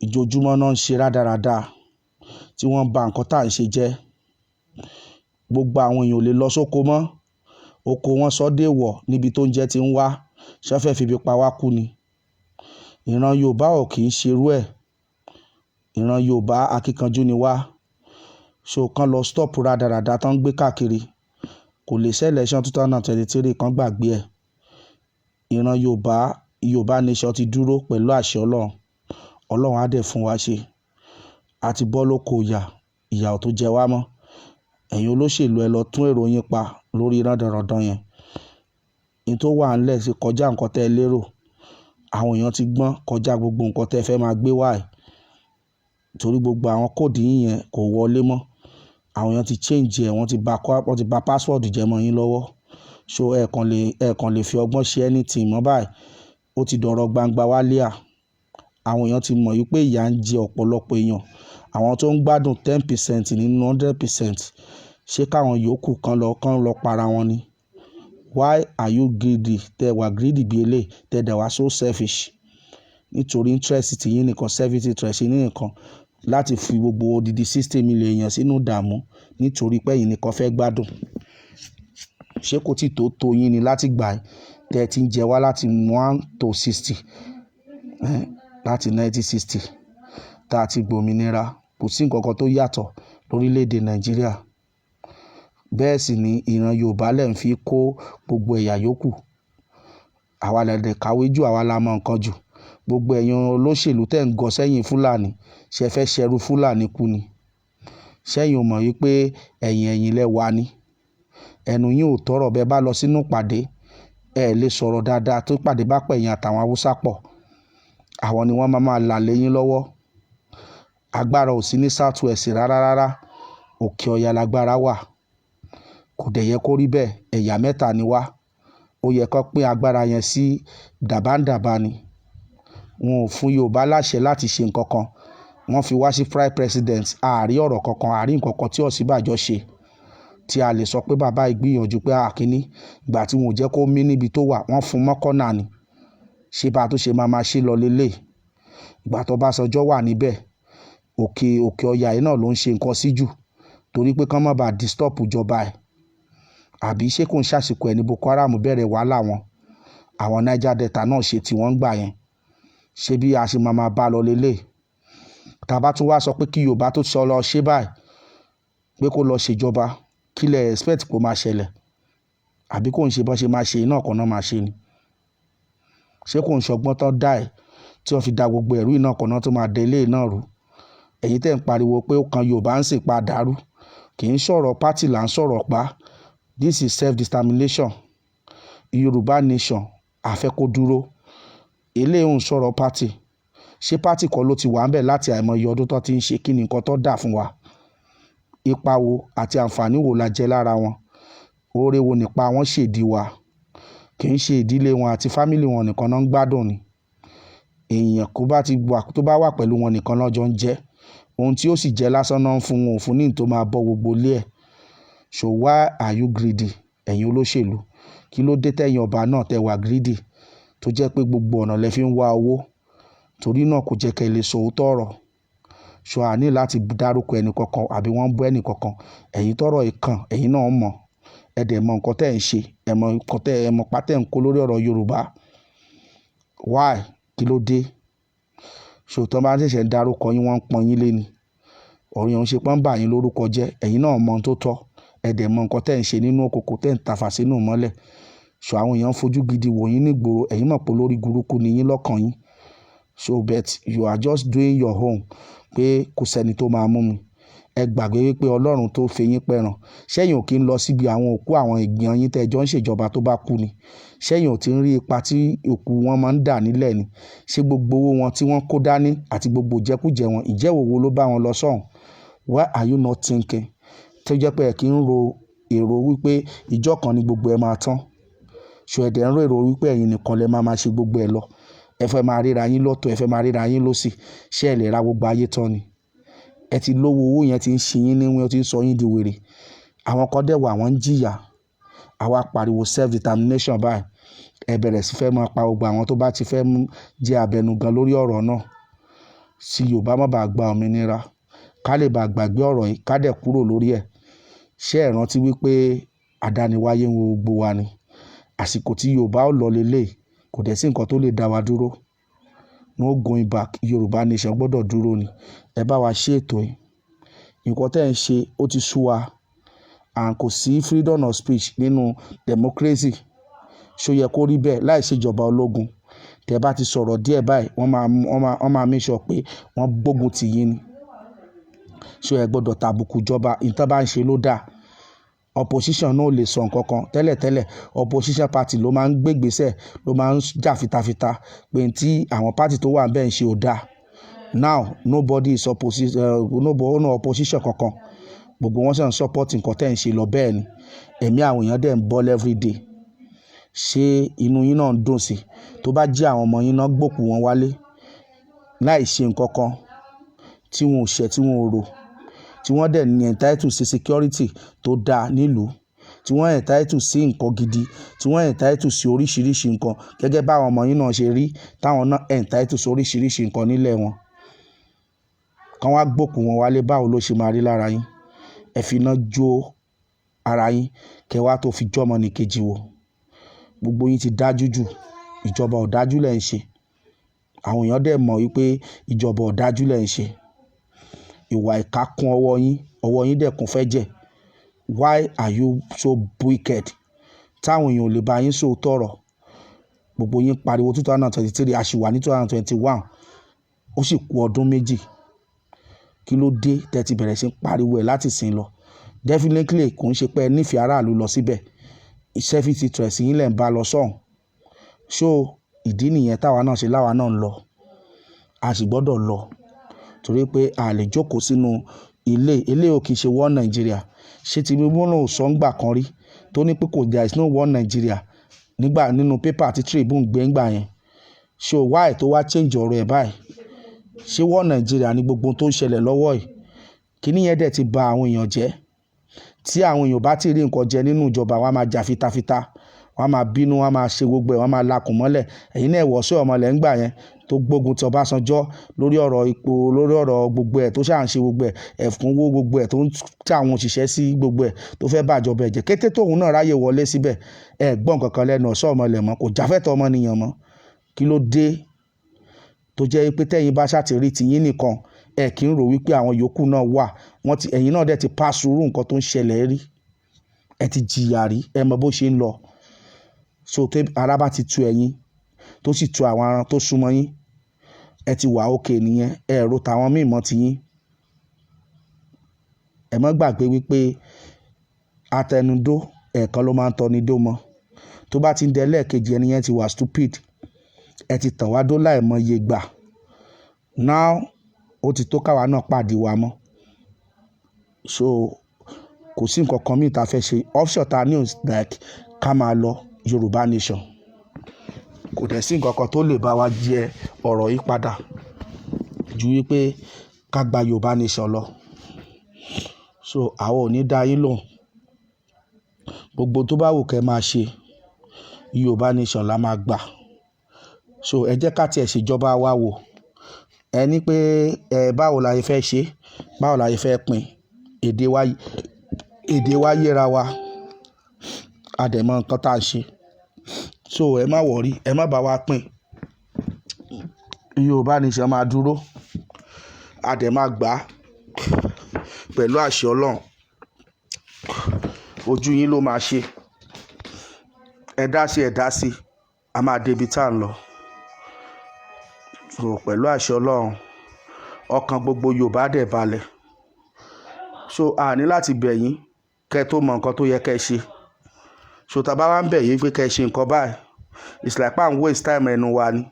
Ìjojúmọ́ náà ń ṣe rádaràda tí wọ́n ń ba nǹkan tá à ń ṣe jẹ́. Gbogbo àwọn èèyàn ò lè lọ sóko mọ́. Oko wọn sọ déèwọ̀ níbi tó ń jẹ ti ń wá. Ṣé wọ́n fẹ́ fi ibi pa wá kú ni? Ìran Yorùbá ò kì í ṣerú ẹ̀. Ìran Yorùbá, akíkanjú ni wá. So kán lọ stop rádaràda tó ń gbé káàkiri. Kò lè ṣe election 2023, kan gbàgbé ẹ̀. Ìran Yorùbá, Yorùbá nation ti dúró pẹ̀lú àṣẹ Ọlọ́run. Ọlọ́run á dẹ̀ fún wa ṣe. A ti bọ́ lóko ìyà, ìyà ò tó jẹ wá mọ́. Ẹ̀yin olóṣèlú, ẹ lọ tún èrò yín pa lórí rándanràndan yẹn. N tó wà ńlẹ̀ ti kọjá nǹkan tẹ́ ẹ lérò. Àwọn èèyàn ti gbọ́n kọjá gbogbo nǹkan tẹ́ ẹ fẹ́ máa gbé wá yìí. Torí gbogbo àwọn code yín yẹn kò wọlé mọ́. Àwọn èèyàn ti change ẹ̀, wọ́n ti ba password jẹ́ mọ́ yín lọ́wọ́. So ẹ kàn lè fi ọgbọ́n ṣe anything mọ́ báyìí. Ó ti dọ̀rọ̀ gbangba wálíà. Àwọn èèyàn ti mọ̀ wípé ìyà ń jẹ ọ̀pọ̀lọpọ̀ èèyàn. Àwọn tó ń gbádùn 10% nínú 100%, ṣé káwọn yòókù kan lọ para wọn ni? Why are you greedy? Tẹ wà greedy bí eléyìí, tẹ dẹ̀ wá so selfish. Nítorí interest ti yín nìkan, selfish interest yín nìkan, láti fi gbogbo odidi 60 million èèyàn sínú ìdààmú nítorí pé ẹ̀yin nìkan fẹ́ gbádùn. Ṣé kò tí tó tó yín ni láti ìgbà tẹ tí ń jẹ wá láti 1 to 60, láti 1960 tá a ti gbòmìnira? Kò sí nǹkan kan tó yàtọ̀ lórílẹ̀ èdè Nàìjíríà. Bẹ́ẹ̀ sì ni ìran Yorùbá lẹ̀ ń fi kó gbogbo ẹ̀yà yòókù. Àwa lẹ̀ dẹ̀ kàwé jù, àwa la mọ nǹkan jù. Gbogbo ẹ̀yin olóṣèlú tẹ̀ ń gọ sẹ́yìn Fúlàní, ṣé ẹ fẹ́ ṣẹrú Fúlàní kú ni? Ṣẹ́yìn ò mọ̀ wípé ẹ̀yìn ẹ̀yìn lẹ wà ni? Ẹnu yín ò tọrọ bẹ́ẹ̀ bá lọ sínú ìpàdé. Ẹ lè sọ̀rọ̀ dáadáa tó ìpàdé bá pẹ̀yìn àtàwọn Haúsá pọ̀. Àwọn ni wọ́n máa máa là lé yín lọ́wọ́. Agbára ò sí ní South West rárá rárá. Òkè Ọya lágbára wà. Kò dẹ̀ yẹ kó rí bẹ́ẹ̀. Ẹ̀yà mẹ́ta ni wá. Ó yẹ kó pín agbára yẹn sí dàbáńdàbá ni. Wọn ò fún Yorùbá láṣẹ láti ṣe nǹkan kan. Wọ́n fi wá sí vice president. A rí ọ̀rọ̀ kankan, a rí nǹkan kan tí Ọ̀ṣínbàjò ṣe tí a lè sọ pé bàbá yìí gbìyànjú pé àkíní. Ìgbà tí wọn ò jẹ́ kó mí níbi tó wà, wọ́n fún mọ́kànnà ni. Ṣé bá tó ṣe máa máa ṣe lọ lélẹ̀? Ìgbà tó Ọbásanjọ́ wà níbẹ̀, òkè Ọya yìí náà ló ń ṣe nǹkan sí jù, torí pé kán má ba disturb ìjọba ẹ̀. Àbí ṣé kò ń ṣàsìkò ẹ̀ ní Boko Haram bẹ̀rẹ̀ wàhálà wọn? Àwọn Niger Delta náà ṣe tí wọ́n ń gbà yẹn. Ṣé bí a ṣe máa máa bá lọ lélẹ̀? Tá bá tún wá sọ pé kí Yorùbá tó sọ lọ ṣe báyìí. Pé kó lọ ṣèjọba, kí lẹ expect kó máa ṣẹlẹ̀? Àbí kò ń ṣe bọ́n ṣe máa ṣe iná kan náà máa ṣe ni? Ṣé kò ń ṣọgbọ́n tán dá ẹ̀ tí wọ́n fi da gbogbo ẹ̀rú iná kan náà tó máa dé ilé náà rú? Ẹ̀yin tẹ́ ń pariwo pé ó kan Yorùbá ń sìn pa dàrú, kì í sọ̀rọ̀ party là ń sọ̀rọ̀ pa. This is self-determination. Yorùbá nation a fẹ́ kó dúró. Eléyìí ń sọ̀rọ̀ party. Ṣé party kan ló ti wà ńbẹ̀ láti àìmọye ọdún tó ti ń ṣe? Kí ni nǹkan tó dà fún wa? Ipa wo àti àǹfààní wo la jẹ lára wọn? Oore wo nípa wọn ṣèdí wa? Kì í ṣe ìdílé wọn àti family wọn nìkan náà ń gbádùn ni. Èèyàn kó bá ti wà, tó bá wà pẹ̀lú wọn nìkan lọ́jọ́ ń jẹ́. Ohun tí ó sì jẹ́ lásán náà ń fún wọn, ò fún ní tó máa bọ́ gbogbo ilé ẹ̀. So why are you greedy? Ẹ̀yin olóṣèlú, kí ló dé tẹ̀yin ọba náà tẹ wà greedy, tó jẹ́ pé gbogbo ọ̀nà lẹ fi ń wá owó? Torí náà kò jẹ́ kí ẹ lè sọ òótọ́ ọ̀rọ̀. So a ní láti dárúkọ ẹni kankan àbí wọ́n ń bú ẹni kankan. Ẹ̀yin tọ́rọ̀ ìkan, ẹ̀yin náà mọ̀. Ẹ dẹ̀ mọ nǹkan tẹ́ ẹ̀ ń ṣe, ẹ mọ nǹkan tẹ́ ẹ mọ̀ pa tẹ́ ń kó lórí ọ̀rọ̀ Yorùbá. Why? Kí ló dé? So tí wọ́n bá ṣẹ̀ṣẹ̀ ń dárúkọ yín, wọ́n ń pọ́n yín lé ni. Ọ̀rọ̀ yẹn ń ṣe pé ń bà yín lórúkọ jẹ́. Ẹ̀yin náà mọ ohun tó tọ́. Ẹ dẹ̀ mọ nǹkan tẹ́ ẹ̀ ń ṣe nínú òkùnkùn tẹ́ ń tafà sínú ìmọ́lẹ̀. So àwọn èèyàn ń fojú gidi wò yín nígboro. Ẹ̀yin mọ̀ pé olórí burúkú ni yín lọ́kàn yín. So but you are just doing your own pé kò sẹ́ni tó máa mú mi. Ẹ gbàgbé wípé Ọlọ́run tó fi yín pẹran. Ṣẹ́yìn ò kí ń lọ síbi àwọn òkú àwọn èèyàn yín tẹ́ ẹ jọ ń ṣèjọba tó bá kú ni? Ṣẹ́yìn ò tí ń rí ipa tí òkú wọn máa ń dà nílẹ̀ ni? Ṣé gbogbo owó wọn tí wọ́n kó dání àti gbogbo ìjẹkújẹ wọn, ìjẹ́wò wo ló bá wọn lọ sọ́hùn? Why are you not thinking? Tó jẹ́ pé ẹ kì í ro èrò wípé ìjọ kan ni gbogbo ẹ máa tán. So ẹ dẹ̀ ń ro èrò wípé ẹ̀yin nìkan lẹ máa máa ṣe gbogbo ẹ lọ. Ẹ fẹ́ máa ríra yín lọ́tọ̀, ẹ fẹ́ máa ríra yín lósì. Ṣé ẹ lè ra gbogbo ayé tán ni? Ẹ ti lówó, owó yẹn ti ń ṣe yín níwín, ó ti ń sọ yín di wèrè. Àwọn kan dẹ̀ wà, wọ́n ń jìyà. Àwa pariwo self determination báyìí. Ẹ bẹ̀rẹ̀ sí fẹ́ máa pa gbogbo àwọn tó bá ti fẹ́ mú jẹ́ abẹnugan lórí ọ̀rọ̀ náà. Sí Yorùbá má bàa gba òmìnira. Ká lè bá gbàgbé ọ̀rọ̀ yìí, ká dẹ̀ kúrò lórí ẹ̀. Ṣé ẹ rántí wípé àdániwáyé ń wo gbogbo wa ni? Àsìkò tí Yorùbá ó lọ lélẹ̀, kò dẹ̀ sí nǹkan tó lè dá wa dúró. No going back. Yorùbá nation gbọ́dọ̀ dúró ni. Ẹ bá wa ṣe ètò yìí. Nǹkan tẹ́ ẹ̀ ń ṣe ó ti sú wa, and kò sí freedom of speech nínú democracy. Ṣó yẹ kó rí bẹ́ẹ̀ láì ṣe ìjọba ológun? Tẹ bá ti sọ̀rọ̀ díẹ̀ báyìí, wọ́n máa make sure pé wọ́n gbógun tì yín ni. So ẹ gbọ́dọ̀ tàbùkù ìjọba. Nǹkan bá ń ṣe ló dáa. Opposition náà ò lè sọ nǹkan kan tẹ́lẹ̀tẹ́lẹ̀. Opposition party ló máa ń gbégbèsè, ló máa ń jà fitafita pé tí àwọn party tó wà níbẹ̀ ń ṣe ò dáa. Now nobody is opposition, nobody, no opposition kankan. Gbogbo wọn sì ń support nǹkan tẹ́ ń ṣe lọ bẹ́ẹ̀ ni. Ẹ̀mí àwọn èèyàn dẹ̀ ń bọ́ every day. Ṣé inú yín náà ń dùn sí? Tó bá jẹ́ àwọn ọmọ yín náà gbókù wọn wálé láì ṣe nǹkan kan tí wọn ò ṣẹ̀, tí wọn ò rò, tí wọ́n dẹ̀ ní entitled sí security tó dáa nílùú, tí wọ́n entitled sí nǹkan gidi, tí wọ́n entitled sí oríṣiríṣi nǹkan gẹ́gẹ́ bá àwọn ọmọ yín náà ṣe rí, táwọn náà entitled sí oríṣiríṣi nǹkan nílẹ̀ wọn. Kán wá gbókù wọn wálé, báwo ló ṣe máa rí lára yín? Ẹ fi iná jó ara yín, kẹ wá tó fi jọ́mọ ní kejì wò. Gbogbo yín ti dájú jù. Ìjọba ọ̀dájú lẹ̀ ń ṣe. Àwọn èèyàn dẹ̀ mọ̀ wípé ìjọba ọ̀dájú lẹ̀ ń ṣe. Ìwà ìkà kún ọwọ́ yín, ọwọ́ yín dẹ̀ kún fẹ́jẹ̀. Why are you so wicked? Táwọn èèyàn ò lè bá yín sòótọ́ ọ̀rọ̀. Gbogbo yín pariwo 2023, a sì wà ní 2021. Ó sì kú ọdún 2. Kí ló dé tẹ́ ti bẹ̀rẹ̀ sí ń pariwo ẹ̀ láti ìsìn lọ? Definitely kò ń ṣe pé ẹ nífẹ̀ẹ́ aráàlú lọ síbẹ̀. Selfish interest yín lẹ̀ ń bá lọ sọ́hùn. So ìdí nìyẹn táwa náà ṣe láwa náà ń lọ. A sì gbọ́dọ̀ lọ torí pé a lè jókòó sínú ilé. Ilé ò kì í ṣe one Nigeria. Ṣé Tinubu náà ò sọ ńgbà kan rí tó ní pé kò there is no one Nigeria nígbà nínú paper àti Tribune gbé ńgbà yẹn? So why tó wá change ọ̀rọ̀ ẹ̀ báyìí? Ṣé one Nigeria ní gbogbo ohun tó ń ṣẹlẹ̀ lọ́wọ́ yìí? Kíní yẹn dẹ̀ ti ba àwọn èèyàn jẹ́. Tí àwọn èèyàn bá ti rí nǹkan jẹ nínú ìjọba, wọ́n á máa jà fitafita, wọ́n á máa bínú, wọ́n á máa ṣe gbogbo ẹ̀, wọ́n á máa lakùn mọ́lẹ̀. Ẹ̀yin náà wọ̀ sí ọmọlẹ̀ ńgbà yẹn tó gbógun ti Ọbásanjọ́ lórí ọ̀rọ̀ ipò, lórí ọ̀rọ̀ gbogbo ẹ̀ tó ṣà ń ṣe gbogbo ẹ̀, ẹ̀kúnwó gbogbo ẹ̀ tó ń tí àwọn òṣìṣẹ́ sí gbogbo ẹ̀ tó fẹ́ bàjọba ẹ̀ jẹ́. Kété tóun náà ráyè wọlé síbẹ̀, ẹ gbọ́ nǹkan kan lẹ́nu ọ̀ṣọ́ ọmọlẹ̀ mọ́, kò jáfẹ́tọ̀ ọmọnìyàn mọ́. Kí ló dé tó jẹ́ pé tẹ́yin bá ṣà ti rí tiyín nìkan? Ẹ kì í rò wípé àwọn yòókù náà wà, wọ́n ti, ẹ̀yin náà dẹ̀ ti pass through nǹkan tó ń ṣẹlẹ̀ rí. Ẹ ti jìyà rí, ẹ mọ bó ṣe ń lọ. So tí ara bá ti tu ẹ̀yin, tó sì tu àwọn aràn tó súnmọ́ yín, ẹ ti wà okay nìyẹn. Ẹ ro tàwọn míì mọ́ ti yín. Ẹ má gbàgbé wípé atẹnudó ẹ̀ẹ̀kan ló máa ń tọni dó mọ́. Tó bá ti ń dẹ lẹ́ẹ̀kejì, ẹni yẹn ti wà stupid. Ẹ ti tàn wá dó láìmọye gbà. Now ó ti tó káwa náà pàdé wa mọ́. So kò sí nǹkan kan míì tá a fẹ́ ṣe. Option ta ní is like ká máa lọ Yorùbá nation. Kò dẹ̀ sí nǹkan kan tó lè bá wa jẹ ọ̀rọ̀ yìí padà ju wípé ká gba Yorùbá nation lọ. So àwa ò ní dá yín lóhùn. Gbogbo tó bá wù kí ẹ máa ṣe, Yorùbá nation la máa gbà. So ẹ jẹ́ ká tiẹ̀ ṣèjọba wa wò. Ẹ ní pé ẹ báwo la ṣe fẹ́ ṣe, báwo la ṣe fẹ́ pín. Èdè wa yéra wa. A dẹ̀ mọ nǹkan tá à ń ṣe. So ẹ má worry, ẹ má bá wa pín. Yorùbá nation máa dúró. A dẹ̀ máa gbà pẹ̀lú àṣẹ Ọlọ́run. Ojú yín ló máa ṣe. Ẹ dá sí, ẹ dá sí. A máa dé ibi tá à ń lọ. So pẹ̀lú àṣẹ Ọlọ́run, ọkàn gbogbo Yorùbá dẹ̀ balẹ̀. So a ní láti bẹ̀ yín kí ẹ tó mọ nǹkan tó yẹ kí ẹ ṣe. So tí a bá wá ń bẹ̀ yín pé kí ẹ ṣe nǹkan báyìí, it's like pé à ń waste time ẹnu wa ni.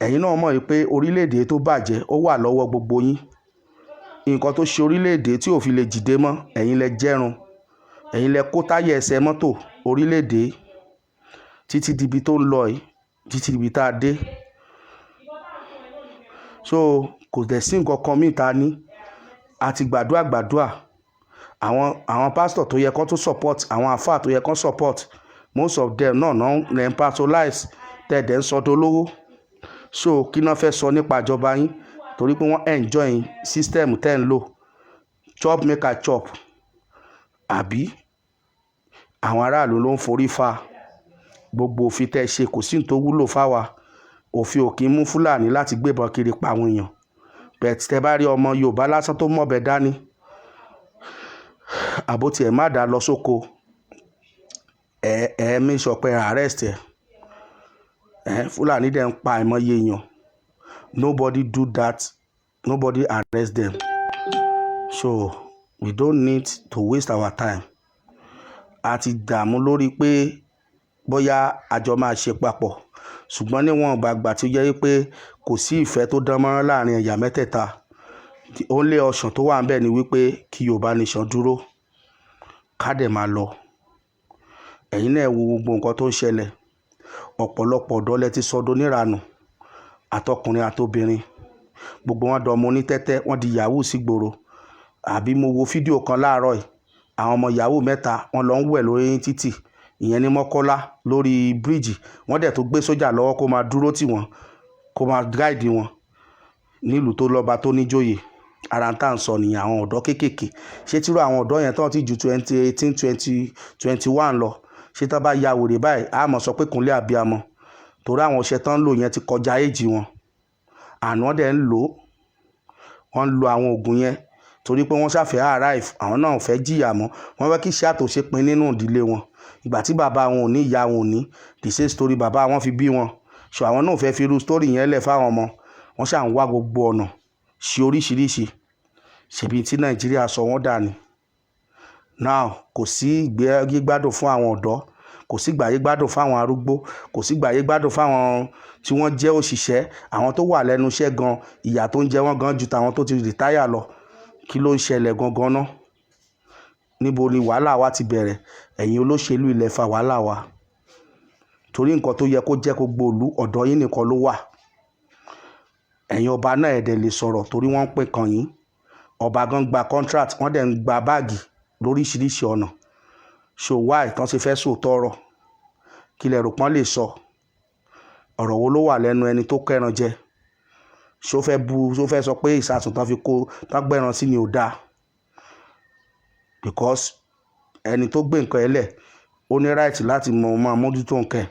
Ẹ̀yin náà mọ̀ wípé orílẹ̀-èdè tó bàjẹ́ ó wà lọ́wọ́ gbogbo yín. Nǹkan tó ṣe orílẹ̀-èdè tí ò fi lè dìde mọ́, ẹ̀yin lẹ jẹ́run. Ẹ̀yin lẹ kó táyà ẹsẹ̀ mọ́tò orílẹ̀-èdè títí di ibi tó ń lọ yìí, títí di ibi tá a dé. So kò dẹ̀ sí nǹkan kan mì ta ní. A ti gbàdúà gbàdúà. Àwọn pastor tó yẹ kó tún support, àwọn àlfáà tó yẹ kó support, most of them náà náà lẹ́ ń patrolize, tẹ́ dẹ̀ ń sọ dolówó. So kí ná fẹ́ sọ nípa ìjọba yín? Torí pé wọ́n enjoy system tẹ́ ń lò. Chop make I chop. Àbí àwọn aráàlú ló ń forí fa gbogbo òfin tẹ́ ṣe, kò sí ohun tó wúlò fáwa. Òfin ò kí ń mú Fúlàní láti gbébọn kiri pa àwọn èèyàn. But tẹ bá rí ọmọ Yorùbá lásán tó mọ̀bẹ dání, àbó tí ẹ má dà lọ sóko, ẹ make sure pé arrest ẹ. Fúlàní dẹ̀ ń pa àìmọye èèyàn. Nobody do that. Nobody arrest them. So we don't need to waste our time. A ti dààmú lórí pé bóyá àjọ máa ṣe papọ̀. Ṣùgbọ́n níwọ̀n ìgbà tí ó jẹ́ wípé kò sí ìfẹ́ tó dánmọ́rán láàrin ẹ̀yà mẹ́tẹ̀ẹ̀ta, the only option tó wà níbẹ̀ ni wípé kí Yorùbá nation dúró, ká dẹ̀ máa lọ. Ẹ̀yin náà ẹ wo gbogbo nǹkan tó ń ṣẹlẹ̀. Ọ̀pọ̀lọpọ̀ ọ̀dọ́ lẹ ti sọ doníranù, àtọkùnrin àtobìnrin. Gbogbo wọn dọmọ onítẹ́tẹ́, wọ́n di yahoo sí gboro. Àbí mo wo fídíò kan láàárọ̀ yìí, àwọn ọmọ yahoo mẹ́ta wọ́n lọ ń wẹ̀ lórí títì, ìyẹn ní Mọ́kọ́lá lórí bíríìjì. Wọ́n dẹ̀ tó gbé sójà lọ́wọ́ kó máa dúró tì wọ́n, kó máa guide wọn nílùú tó lọ́ba tó níjòyè. Ara ń tà ń sọ nìyẹn, àwọn ọ̀dọ́ kéékèèké. Ṣé tírú àwọn ọ̀dọ́ yẹn tán tí ju 2018, 20, 21 lọ, ṣé tán bá ya wèrè báyìí, a mọ̀ sọ pé kúnlẹ̀ àbíamọ? Torí àwọn ọṣẹ tán ń lò yẹn ti kọjá age wọn. Àná dẹ̀ ń lò ó. Wọ́n ń lo àwọn òògùn yẹn torí pé wọ́n ṣàfẹ́ arrive, àwọn náà ò fẹ́ jìyà mọ́. Wọ́n fẹ́ kí iṣẹ́ àtòṣe pin nínú ìdílé wọn. Ìgbà tí bàbá wọn ò ní, ìyá wọn ò ní, the same story bàbá wọn fi bí wọn. So àwọn náà ò fẹ́ fi irú story yẹn lẹ̀ fáwọn ọmọ. Wọ́n ṣà ń wá gbogbo ọ̀nà ṣe oríṣiríṣi. Ṣèbí tí Nàìjíríà sọ wọ́n dà ní. Now kò sí ìgbé ayé gbádùn fún àwọn ọ̀dọ́, kò sí ìgbé ayé gbádùn fún àwọn arúgbó, kò sí ìgbé ayé gbádùn fún àwọn tí wọ́n jẹ́ òṣìṣẹ́, àwọn tó wà lẹ́nu iṣẹ́ gan, ìyà tó ń jẹ wọ́n gan ju tàwọn tó ti retire lọ. Kí ló ń ṣẹlẹ̀ gangan ná? Níbo ni wàhálà wa ti bẹ̀rẹ̀? Ẹ̀yin olóṣèlú ilẹ̀ fa wàhálà wa. Torí nǹkan tó yẹ kó jẹ́ gbogbo ìlú, ọ̀dọ̀ yín nìkan ló wà. Ẹ̀yin ọba náà ẹ̀ dẹ̀ lè sọ̀rọ̀ torí wọ́n ń pín kan yín. Ọba gan gba contract, wọ́n dẹ̀ ń gba báàgì lóríṣiríṣi ọ̀nà. So why tán ṣe fẹ́ sòótọ́ ọ̀rọ̀? Kí lẹ rò pọ́n lè sọ? Ọ̀rọ̀ wo ló wà lẹ́nu ẹni tó kẹ́ran jẹ? Ṣó fẹ́ bu, ṣó fẹ́ sọ pé ìsasùn tán fi kó, tán gbẹ́ran sí ni ò dáa? Because ẹni tó gbé nǹkan ẹ lẹ̀, ó ní right láti mọ máa mójútó nǹkan ẹ̀.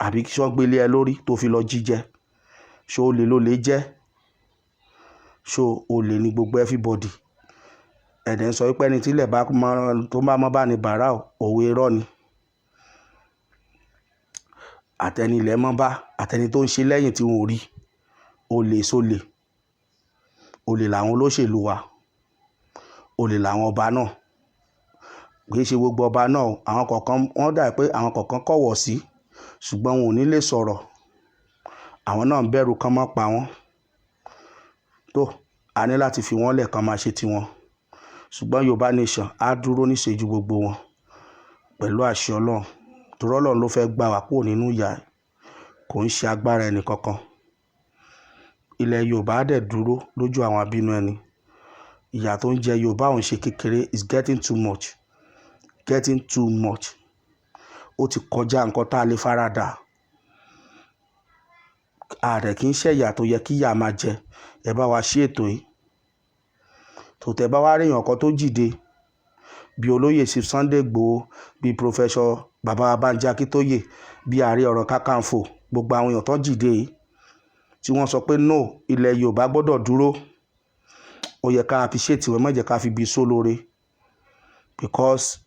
Àbí kí wọ́n gbé lé ẹ lórí tó fi lọ jí jẹ? Ṣé olè ló lè jẹ́? So olè ní gbogbo everybody. Ẹ̀dẹ̀ ń sọ wípé ẹni tí ilẹ̀ bá mọ́ tó bá mọ́ bá ní bàárà, òwe irọ́ ni. Àtẹni ilẹ̀ mọ́ bá, àtẹni tó ń ṣe lẹ́yìn tí wọn ò rí, olè sólè. Olè làwọn olóṣèlú wa, olè làwọn ọba náà. Kì í ṣe gbogbo ọba náà o, àwọn kọ̀ọ̀kan wọ́n dà pé àwọn kọ̀ọ̀kan kọ̀wọ̀ sí, ṣùgbọ́n wọn ò ní lè sọ̀rọ̀. Àwọn náà ń bẹ̀rù kán má pa wọ́n. Tó, a ní láti fi wọ́n lẹ̀ kán máa ṣe tiwọn. Ṣùgbọ́n Yorùbá Nation á dúró níṣejú gbogbo wọn pẹ̀lú àṣẹ Ọlọ́run. Torí Ọlọ́run ló fẹ́ gbà wá kúrò nínú ìyà, kò ń ṣe agbára ẹni kankan. Ilẹ̀ Yorùbá á dẹ̀ dúró lójú àwọn abínú ẹni. Ìyà tó ń jẹ Yorùbá ò ń ṣe kékeré, is getting too much, getting too much. Ó ti kọjá nǹkan tá a lè faradà. A dẹ̀ kì í ṣe ìyà tó yẹ kí ìyà máa jẹ. Ẹ bá wa ṣe ètò yìí. Tó tẹ bá wá rí èèyàn kan tó jìde bí olóyè Chief Sunday Igboho, bí Professor Bàbá Banji Akíntóyè, bí Ààrẹ Ọ̀nà Kakanfò, gbogbo àwọn èèyàn tó jìde yìí tí wọ́n sọ pé no, ilẹ̀ Yorùbá gbọ́dọ̀ dúró, ó yẹ ká appreciate wọn, má jẹ́ ká fi ibi sólóore, because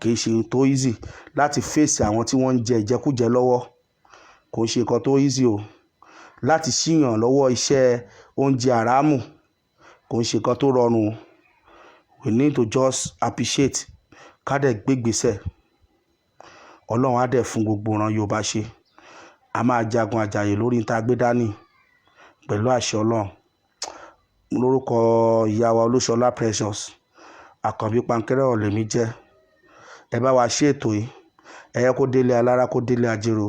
kì í ṣe tó easy láti face àwọn tí wọ́n ń jẹ ìjẹkújẹ lọ́wọ́. Kò ń ṣe nǹkan tó easy o láti ṣíyàn lọ́wọ́ iṣẹ́ oúnjẹ àràmù. Kò ń ṣe nǹkan tó rọrùn o. We need to just appreciate, ká dẹ̀ gbégbèsè. Ọlọ́run á dẹ̀ fún gbogbo ìran Yorùbá ṣe. A máa jagun àjàyè lórí ní tá a gbé dání pẹ̀lú àṣẹ Ọlọ́run. Lórúkọ ìyá wa Olúṣọlá Precious Àkànbí Pankẹ́rẹ́ ọ̀lẹ́mí jẹ́, ẹ bá wa ṣe ètò yìí. Ẹ yẹ kó délé alára, kó délé ajérò,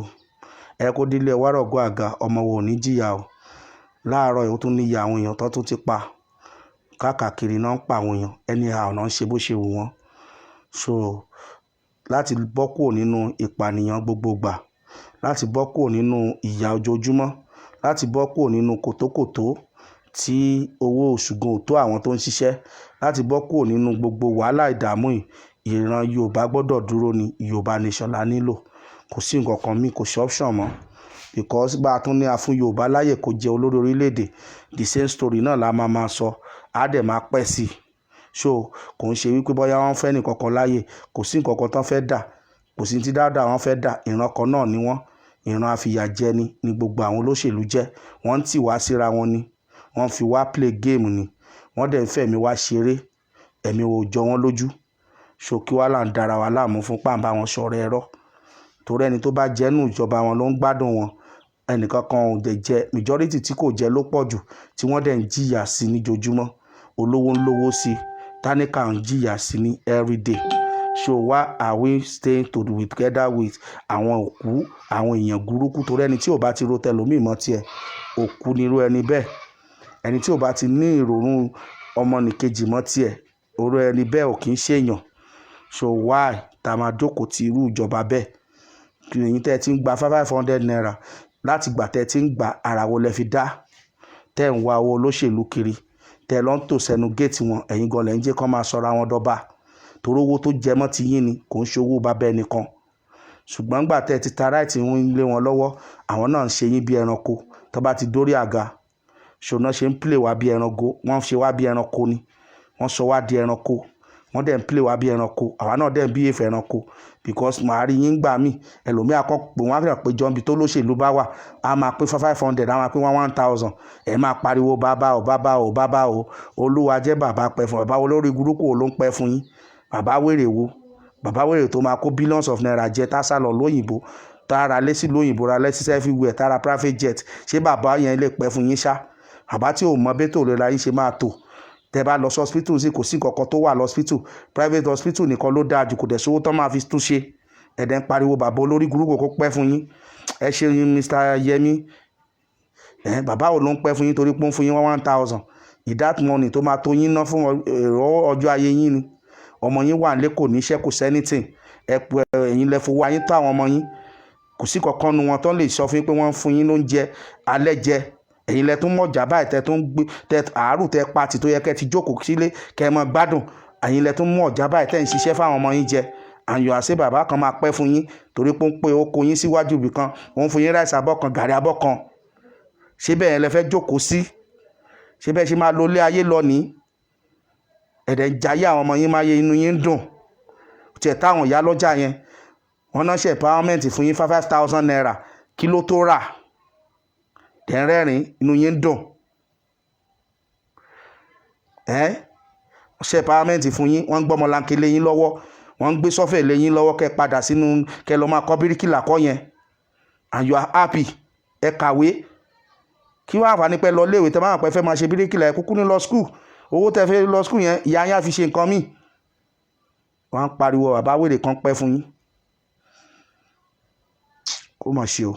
ẹ yẹ kó délé wárọ̀gọ́ àga. Ọmọ wo ò ní jìyà o. Láàárọ̀ yìí, ó tún níye àwọn èèyàn tó tún ti pa káàkiri náà, ń pa àwọn èèyàn anyhow náà, ń ṣe bó ṣe wù wọ́n. So láti bọ́ kúrò nínú ìpànìyàn gbogbogbà, láti bọ́ kúrò nínú ìyà ojoojúmọ́, láti bọ́ kúrò nínú kòtókòtó tí owó oṣù gan ò tó àwọn tó ń ṣiṣẹ́, láti bọ́ kúrò nínú gbogbo wàhálà ìdààmú yìí, ìran Yorùbá gbọ́dọ̀ dúró ní. Yorùbá Nation la nílò. Kò sí nǹkan kan míì, kò sí option mọ́, because bá a tún ní a fún Yorùbá láyè kó jẹ́ olórí orílẹ̀-èdè, the same story náà la máa máa sọ, á dẹ̀ máa pẹ́ sí i. So kò ń ṣe wípé bóyá wọ́n fẹ́ nìkan kan láàyè. Kò sí nǹkan kan tán fẹ́ dà, kò sí tí dáadáa wọ́n fẹ́ dà. Ìran kan náà ni wọ́n, ìran afìyàjẹni ni gbogbo àwọn olóṣèlú jẹ́. Wọ́n ń tì wá síra wọn ni, wọ́n fi wá play game ni, wọ́n dẹ̀ ń fẹ̀mí wá ṣeré. Ẹ̀mí ò jọ wọ́n lójú. So kí wá là ń dara wa láàmú fún pàǹbá wọn sọ̀rọ̀ ẹ̀rọ? Torí ẹni tó bá jẹ́ nù ìjọba wọn ló ń gbádùn wọn. Ẹnìkan kan ò dẹ̀ jẹ́. Majority tí kò jẹ́ ló pọ̀ jù, tí wọ́n dẹ̀ ń jìyà sí níjojúmọ́. Olówó ń lówó sí, táníkà ń jìyà sí ní everyday. So why are we staying to be together with àwọn òkú, àwọn èèyàn burúkú? Torí ẹni tí ò bá ti ro tẹlòmíì mọ́ tiẹ̀, òkú nírú ẹni bẹ́ẹ̀. Ẹni tí ò bá ti ní ìrònú ọmọnìkejì mọ́ tiẹ̀, orú ẹni bẹ́ẹ̀ ò kì í ṣèyàn. So why tá a máa jókòó ti irú ìjọba bẹ́ẹ̀? Ẹ̀yin tẹ́ ẹ ti ń gba ₦500 láti gbà tẹ́ ẹ ti ń gbà, ara wo lẹ fi dá tẹ́ ẹ̀ ń wá owó olóṣèlú kiri, tẹ́ ẹ lọ ń tò sẹ́nu géètì wọn? Ẹ̀yin gan lẹ́ ń jẹ́ kán máa sọra wọn dọ́ba, torí owó tó jẹ mọ́ ti yín ni, kò ń ṣe owó bàbá ẹnìkan. Ṣùgbọ́n nígbà tẹ́ ẹ ti ta right ń lé wọn lọ́wọ́, àwọn náà ń ṣe yín bí ẹranko. Tó bá ti dórí àga ṣòná, ṣe ń play wá bí ẹranko. Wọ́n ṣe wá bí ẹranko ni, wọ́n sọ wá di ẹranko, wọ́n dẹ̀ ń play wá bí ẹranko. Àwa náà dẹ̀ ń behave ẹranko, because màá rí yín gbà mí, ẹlòmíà kan pé wọ́n á fẹ́ pé jọ níbi tó lóṣèlú bá wà, á máa pín 500, á máa pín 1,000. Ẹ̀ máa pariwo, "Bàbá o, bàbá o, bàbá o, olúwa jẹ́ bàbá pẹ́ fún bàbá." Olórí burúkú wo ló ń pẹ́ fún yín? Bàbá wèrè wo? Bàbá wèrè tó máa kó billions of naira jẹ, tá sá lọ lóyìnbó, tá ra lé sí lóyìnbó, ra lé sí everywhere, tá ra private jet, ṣé bàbá yẹn lè pẹ́ fún yín ṣá? Bàbá tí ò mọ bẹ́tò ìlera yín ṣe máa tò. Tẹ bá lọ sí hospital sí, kò sí nǹkan kan tó wà lọ hospital. Private hospital nìkan ló dáa jù, kò dẹ̀ sówó tán máa fi tún ṣe. Ẹ̀dẹ̀ ń pariwo bàbá olórí burúkú kó pẹ́ fún yín. Ẹ ṣe yín, Mr. Yẹmi. Ẹ bàbá wo ló ń pẹ́ fún yín torí pé ó ń fún yín 1,000? That money tó máa tó yín ná fún èrò ọjọ́ ayé yín ni. Ọmọ yín wà nílé, kò níṣẹ́, kò sí anything. Ẹ pé ẹ̀yin lẹ fowó ayé tó àwọn ọmọ yín. Kò sí kankan nu wọn tó lè sọ fún yín pé wọ́n ń fún yín lóúnjẹ alẹ́ jẹ. Ẹ̀yin lẹ tún mọ̀jà báyìí, tẹ tún gbé tẹ àárò tẹ pati tó yẹ kẹ́ ti jókòó sílé kẹ́ ẹ mọ gbádùn. Ẹ̀yin lẹ tún mọ̀jà báyìí tẹ́ ń ṣiṣẹ́ fáwọn ọmọ yín jẹ. Àyàn àṣẹ bàbá kan máa pẹ́ fún yín torí pé ó ń pé ó kó yín síwájú ibì kan, ó ń fún yín rice abọ́ kan, gàrí abọ́ kan. Ṣé bẹ́ẹ̀ lẹ fẹ́ jókòó sí? Ṣé bẹ́ẹ̀ ṣe máa lo ilé ayé lọ ní ẹ̀dẹ̀ ń jayé àwọn ọmọ yín, máa yẹ inú yín ń dùn. Tiẹ̀ táwọn ìyá lọ́jà yẹn, wọ́n náà ṣe empowerment fún yín, ₦5,000. Kí ló tó rà? Tẹ̀ ń rẹ́rìn, inú yín ń dùn. Ẹ́ ṣe empowerment fún yín, wọ́n ń gbọ́mọ lanke lé yín lọ́wọ́, wọ́n ń gbé sọ́fẹ̀ lé yín lọ́wọ́, kẹ́ padà sínú, kẹ́ lọ́ máa kọ́ bíríkìlà kọ́ yẹn, and you are happy. Ẹ kàwé, kí wọ́n àǹfààní pẹ́ lọ léèwé tẹ́ máa pẹ́ fẹ́ máa ṣe bíríkìlà? Ẹ kúkú ní lọ school. Owó tẹ́ fẹ́ lọ school yẹn, ìyá yín á fi ṣe nǹkan míì. Wọ́n á pariwo bàbá wèrè kan pẹ́ fún yín. Kó mà ṣe o.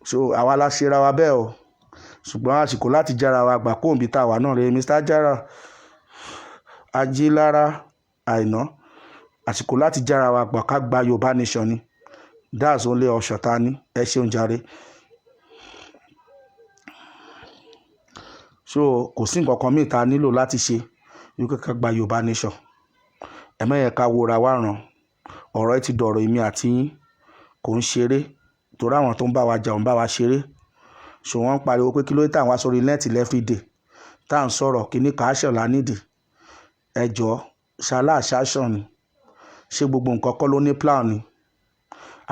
So àwa la ṣera wa bẹ́ẹ̀ o, ṣùgbọ́n àsìkò láti jára wa gbà kóòbí tá a wà náà rèé. Mr. Jara Ajílára Àìná, àsìkò láti jára wa gbà ká gba Yorùbá nation ni. That's only option ta ní. Ẹ ṣeun jàre. So kò sí nǹkan kan míì tá a nílò láti ṣe wípé ká gba Yorùbá nation. Ẹ má yẹ ká wora wá ràn. Ọ̀rọ̀ ẹ ti dọ̀rọ̀ èmi àti yín, kò ń ṣeré, torí àwọn tó ń bá wa jà ò ń bá wa ṣeré. So wọ́n ń pariwo pé kí ló dé táwọn wá sórí net everyday, tá à ń sọ̀rọ̀ kíní kàáṣọ̀ lánìdí. Ẹ jọ̀ọ́, ṣaláṣáṣàn ni? Ṣé gbogbo nǹkan kọ́ ló ní plan ni?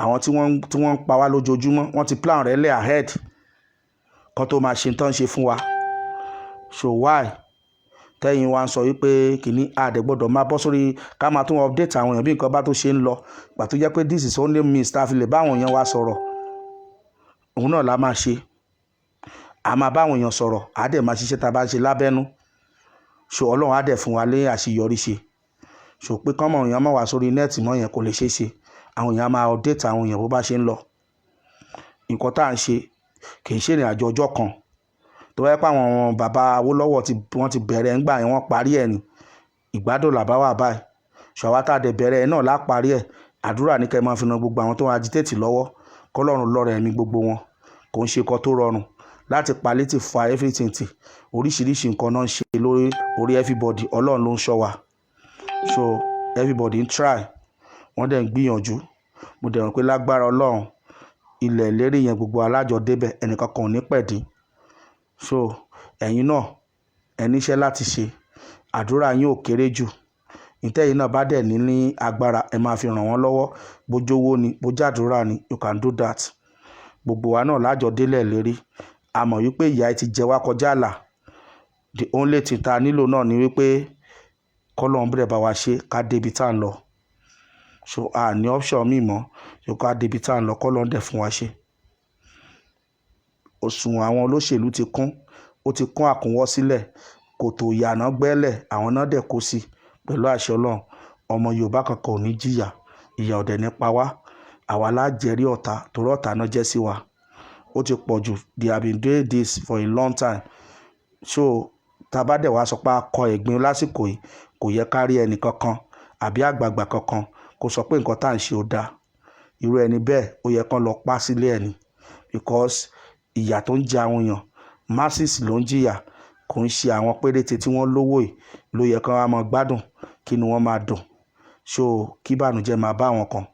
Àwọn tí wọ́n ń pa wá lójoojúmọ́, wọ́n ti plan rẹ̀ lẹ̀ ahead kan tó máa ṣe tán ṣe fún wa. So why tẹ́yìn wa ń sọ wípé kìíní àdẹ gbọ́dọ̀ máa bọ́ sórí ká máa tún update àwọn èèyàn bí nǹkan bá tó ṣe ń lọ, gbà tó jẹ́ pé this is only means tá a fi lè bá àwọn èèyàn wa sọ̀rọ̀? Òun náà la máa ṣe. A máa bá àwọn èèyàn sọ̀rọ̀, á dẹ̀ máa ṣiṣẹ́ tá a bá ń ṣe lábẹ́nú. So Ọlọ́run á dẹ̀ fún wa lé àṣeyọrí ṣe. So pé kọ́mọ èèyàn máa wà sórí net mọ́ yẹn, kò lè ṣeé ṣe. Àwọn èèyàn máa update àwọn èèyàn bó bá ṣe ń lọ. Nǹkan tá à ń ṣe kì í ṣe ìrìn àjò ọjọ́ kan. Tó bá yẹ pé àwọn bàbá Awólọ́wọ̀ tí wọ́n ti bẹ̀rẹ̀ ńgbà yẹn, wọ́n parí ẹ̀ ní ìgbádùn làbá wà báyìí. So àwa tá a dẹ̀ bẹ̀rẹ̀ ẹ̀ náà lá parí ẹ̀. Àdúrà ní kẹ́ ẹ máa fi ran gbogbo àwọn tó ń agitate lọ́wọ́, kọ́lọ́run lọ́rọ̀ ẹ̀mí gbogbo wọn. Kò ń ṣe nǹkan tó rọrùn láti palliative fa everything tì. Oríṣiríṣi nǹkan náà ń ṣe lórí orí everybody. Ọlọ́run ló ń ṣọ́ wa. So everybody ń try, wọ́n dẹ̀ ń gbìyànjú. Mo dẹ̀ mọ̀ pé lágbára Ọlọ́run, ilẹ̀ ìlérí yẹn, gbogbo alájọ débẹ̀, ẹnìkan kan ò ní pẹ̀dín. So ẹ̀yin náà, ẹ níṣẹ́ láti ṣe. Àdúrà yín ò kéré jù. Ìtẹ́yìn náà bá dẹ̀ ní agbára, ẹ máa fi ràn wọ́n lọ́wọ́. Bójówó ni, bójádúrà ni, you can do that. Gbogbo wa náà lájọ délẹ̀ lérí. A mọ̀ wípé ìyà ti jẹ wá kọjá àlà. The only thing tá a nílò náà ni wípé kọ́lọ́run bẹ̀rẹ̀ bá wa ṣe ká débi tá à ń lọ. So a ní option míì mọ́ so ká débi tá à ń lọ, kọ́lọ́run dẹ̀ fún wa ṣe. Òṣùwọ̀n àwọn olóṣèlú ti kún, ó ti kún àkúnwọ́ sílẹ̀. Kòtò ìyànà gbẹ́lẹ̀, àwọn náà dẹ̀ kó sí. Pẹ̀lú àṣẹ Ọlọ́run, ọmọ Yorùbá kankan ò ní jìyà, ìyà ò dẹ̀ ní pa wá. Àwa la jẹ́rí ọ̀tá, torí ọ̀tá náà jẹ́ sí wa. Ó ti pọ̀ jù. They have been doing this for a long time. So tá a bá dẹ̀ wá sọ pé a kọ ẹ̀gbin lásìkò yìí, kò yẹ ká rí ẹnì kankan àbí àgbààgbà kankan kó sọ pé nǹkan tá à ń ṣe ò dáa. Irú ẹni bẹ́ẹ̀, ó yẹ kán lọ pa sílé ẹ̀ ni, because ìyà tó ń jẹ àwọn èèyàn, masses ló ń jìyà. Kò ń ṣe àwọn péréte tí wọ́n lówó yìí ló yẹ kán wá máa gbádùn, kí inú wọn máa dùn, so kí ìbànújẹ́ máa bá àwọn kan.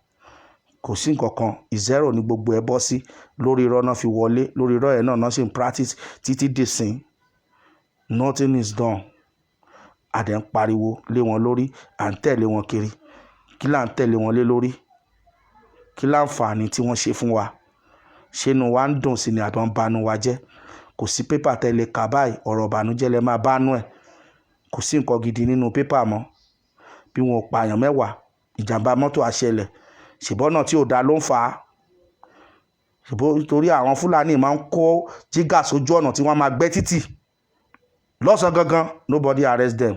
Kò sí nǹkan kan, zero ní gbogbo ẹ bọ́ sí. Lórí irọ́ náà fi wọlé, lórí irọ́ yẹn náà náà sì ń practice títí dìsín. Nothing is done. A dẹ̀ ń pariwo lé wọn lórí, à ń tẹ̀lé wọn kiri. Kí là ń tẹ̀lé wọn lé lórí? Kí láǹfààní tí wọ́n ṣe fún wa? Ṣé inú wa ń dùn sí ni àbí wọ́n ń banú wa jẹ́? Kò sí pépà tẹ́lẹ̀ kà báyìí, ọ̀rọ̀ ìbànújẹ́ lẹ máa bá nú ẹ̀. Kò sí nǹkan gidi nínú pépà mọ́. Bí wọn ò pààyàn 10, ìjàmbá mọ́tò á ṣẹlẹ̀. Ṣèbọ́nà tí ò dáa ló ń fà á. Ṣèbó torí àwọn Fúlàní máa ń kó jígà sójú ọ̀nà tí wọ́n máa gbẹ́ títì lọ́sàn-án gangan. Nobody arrest them.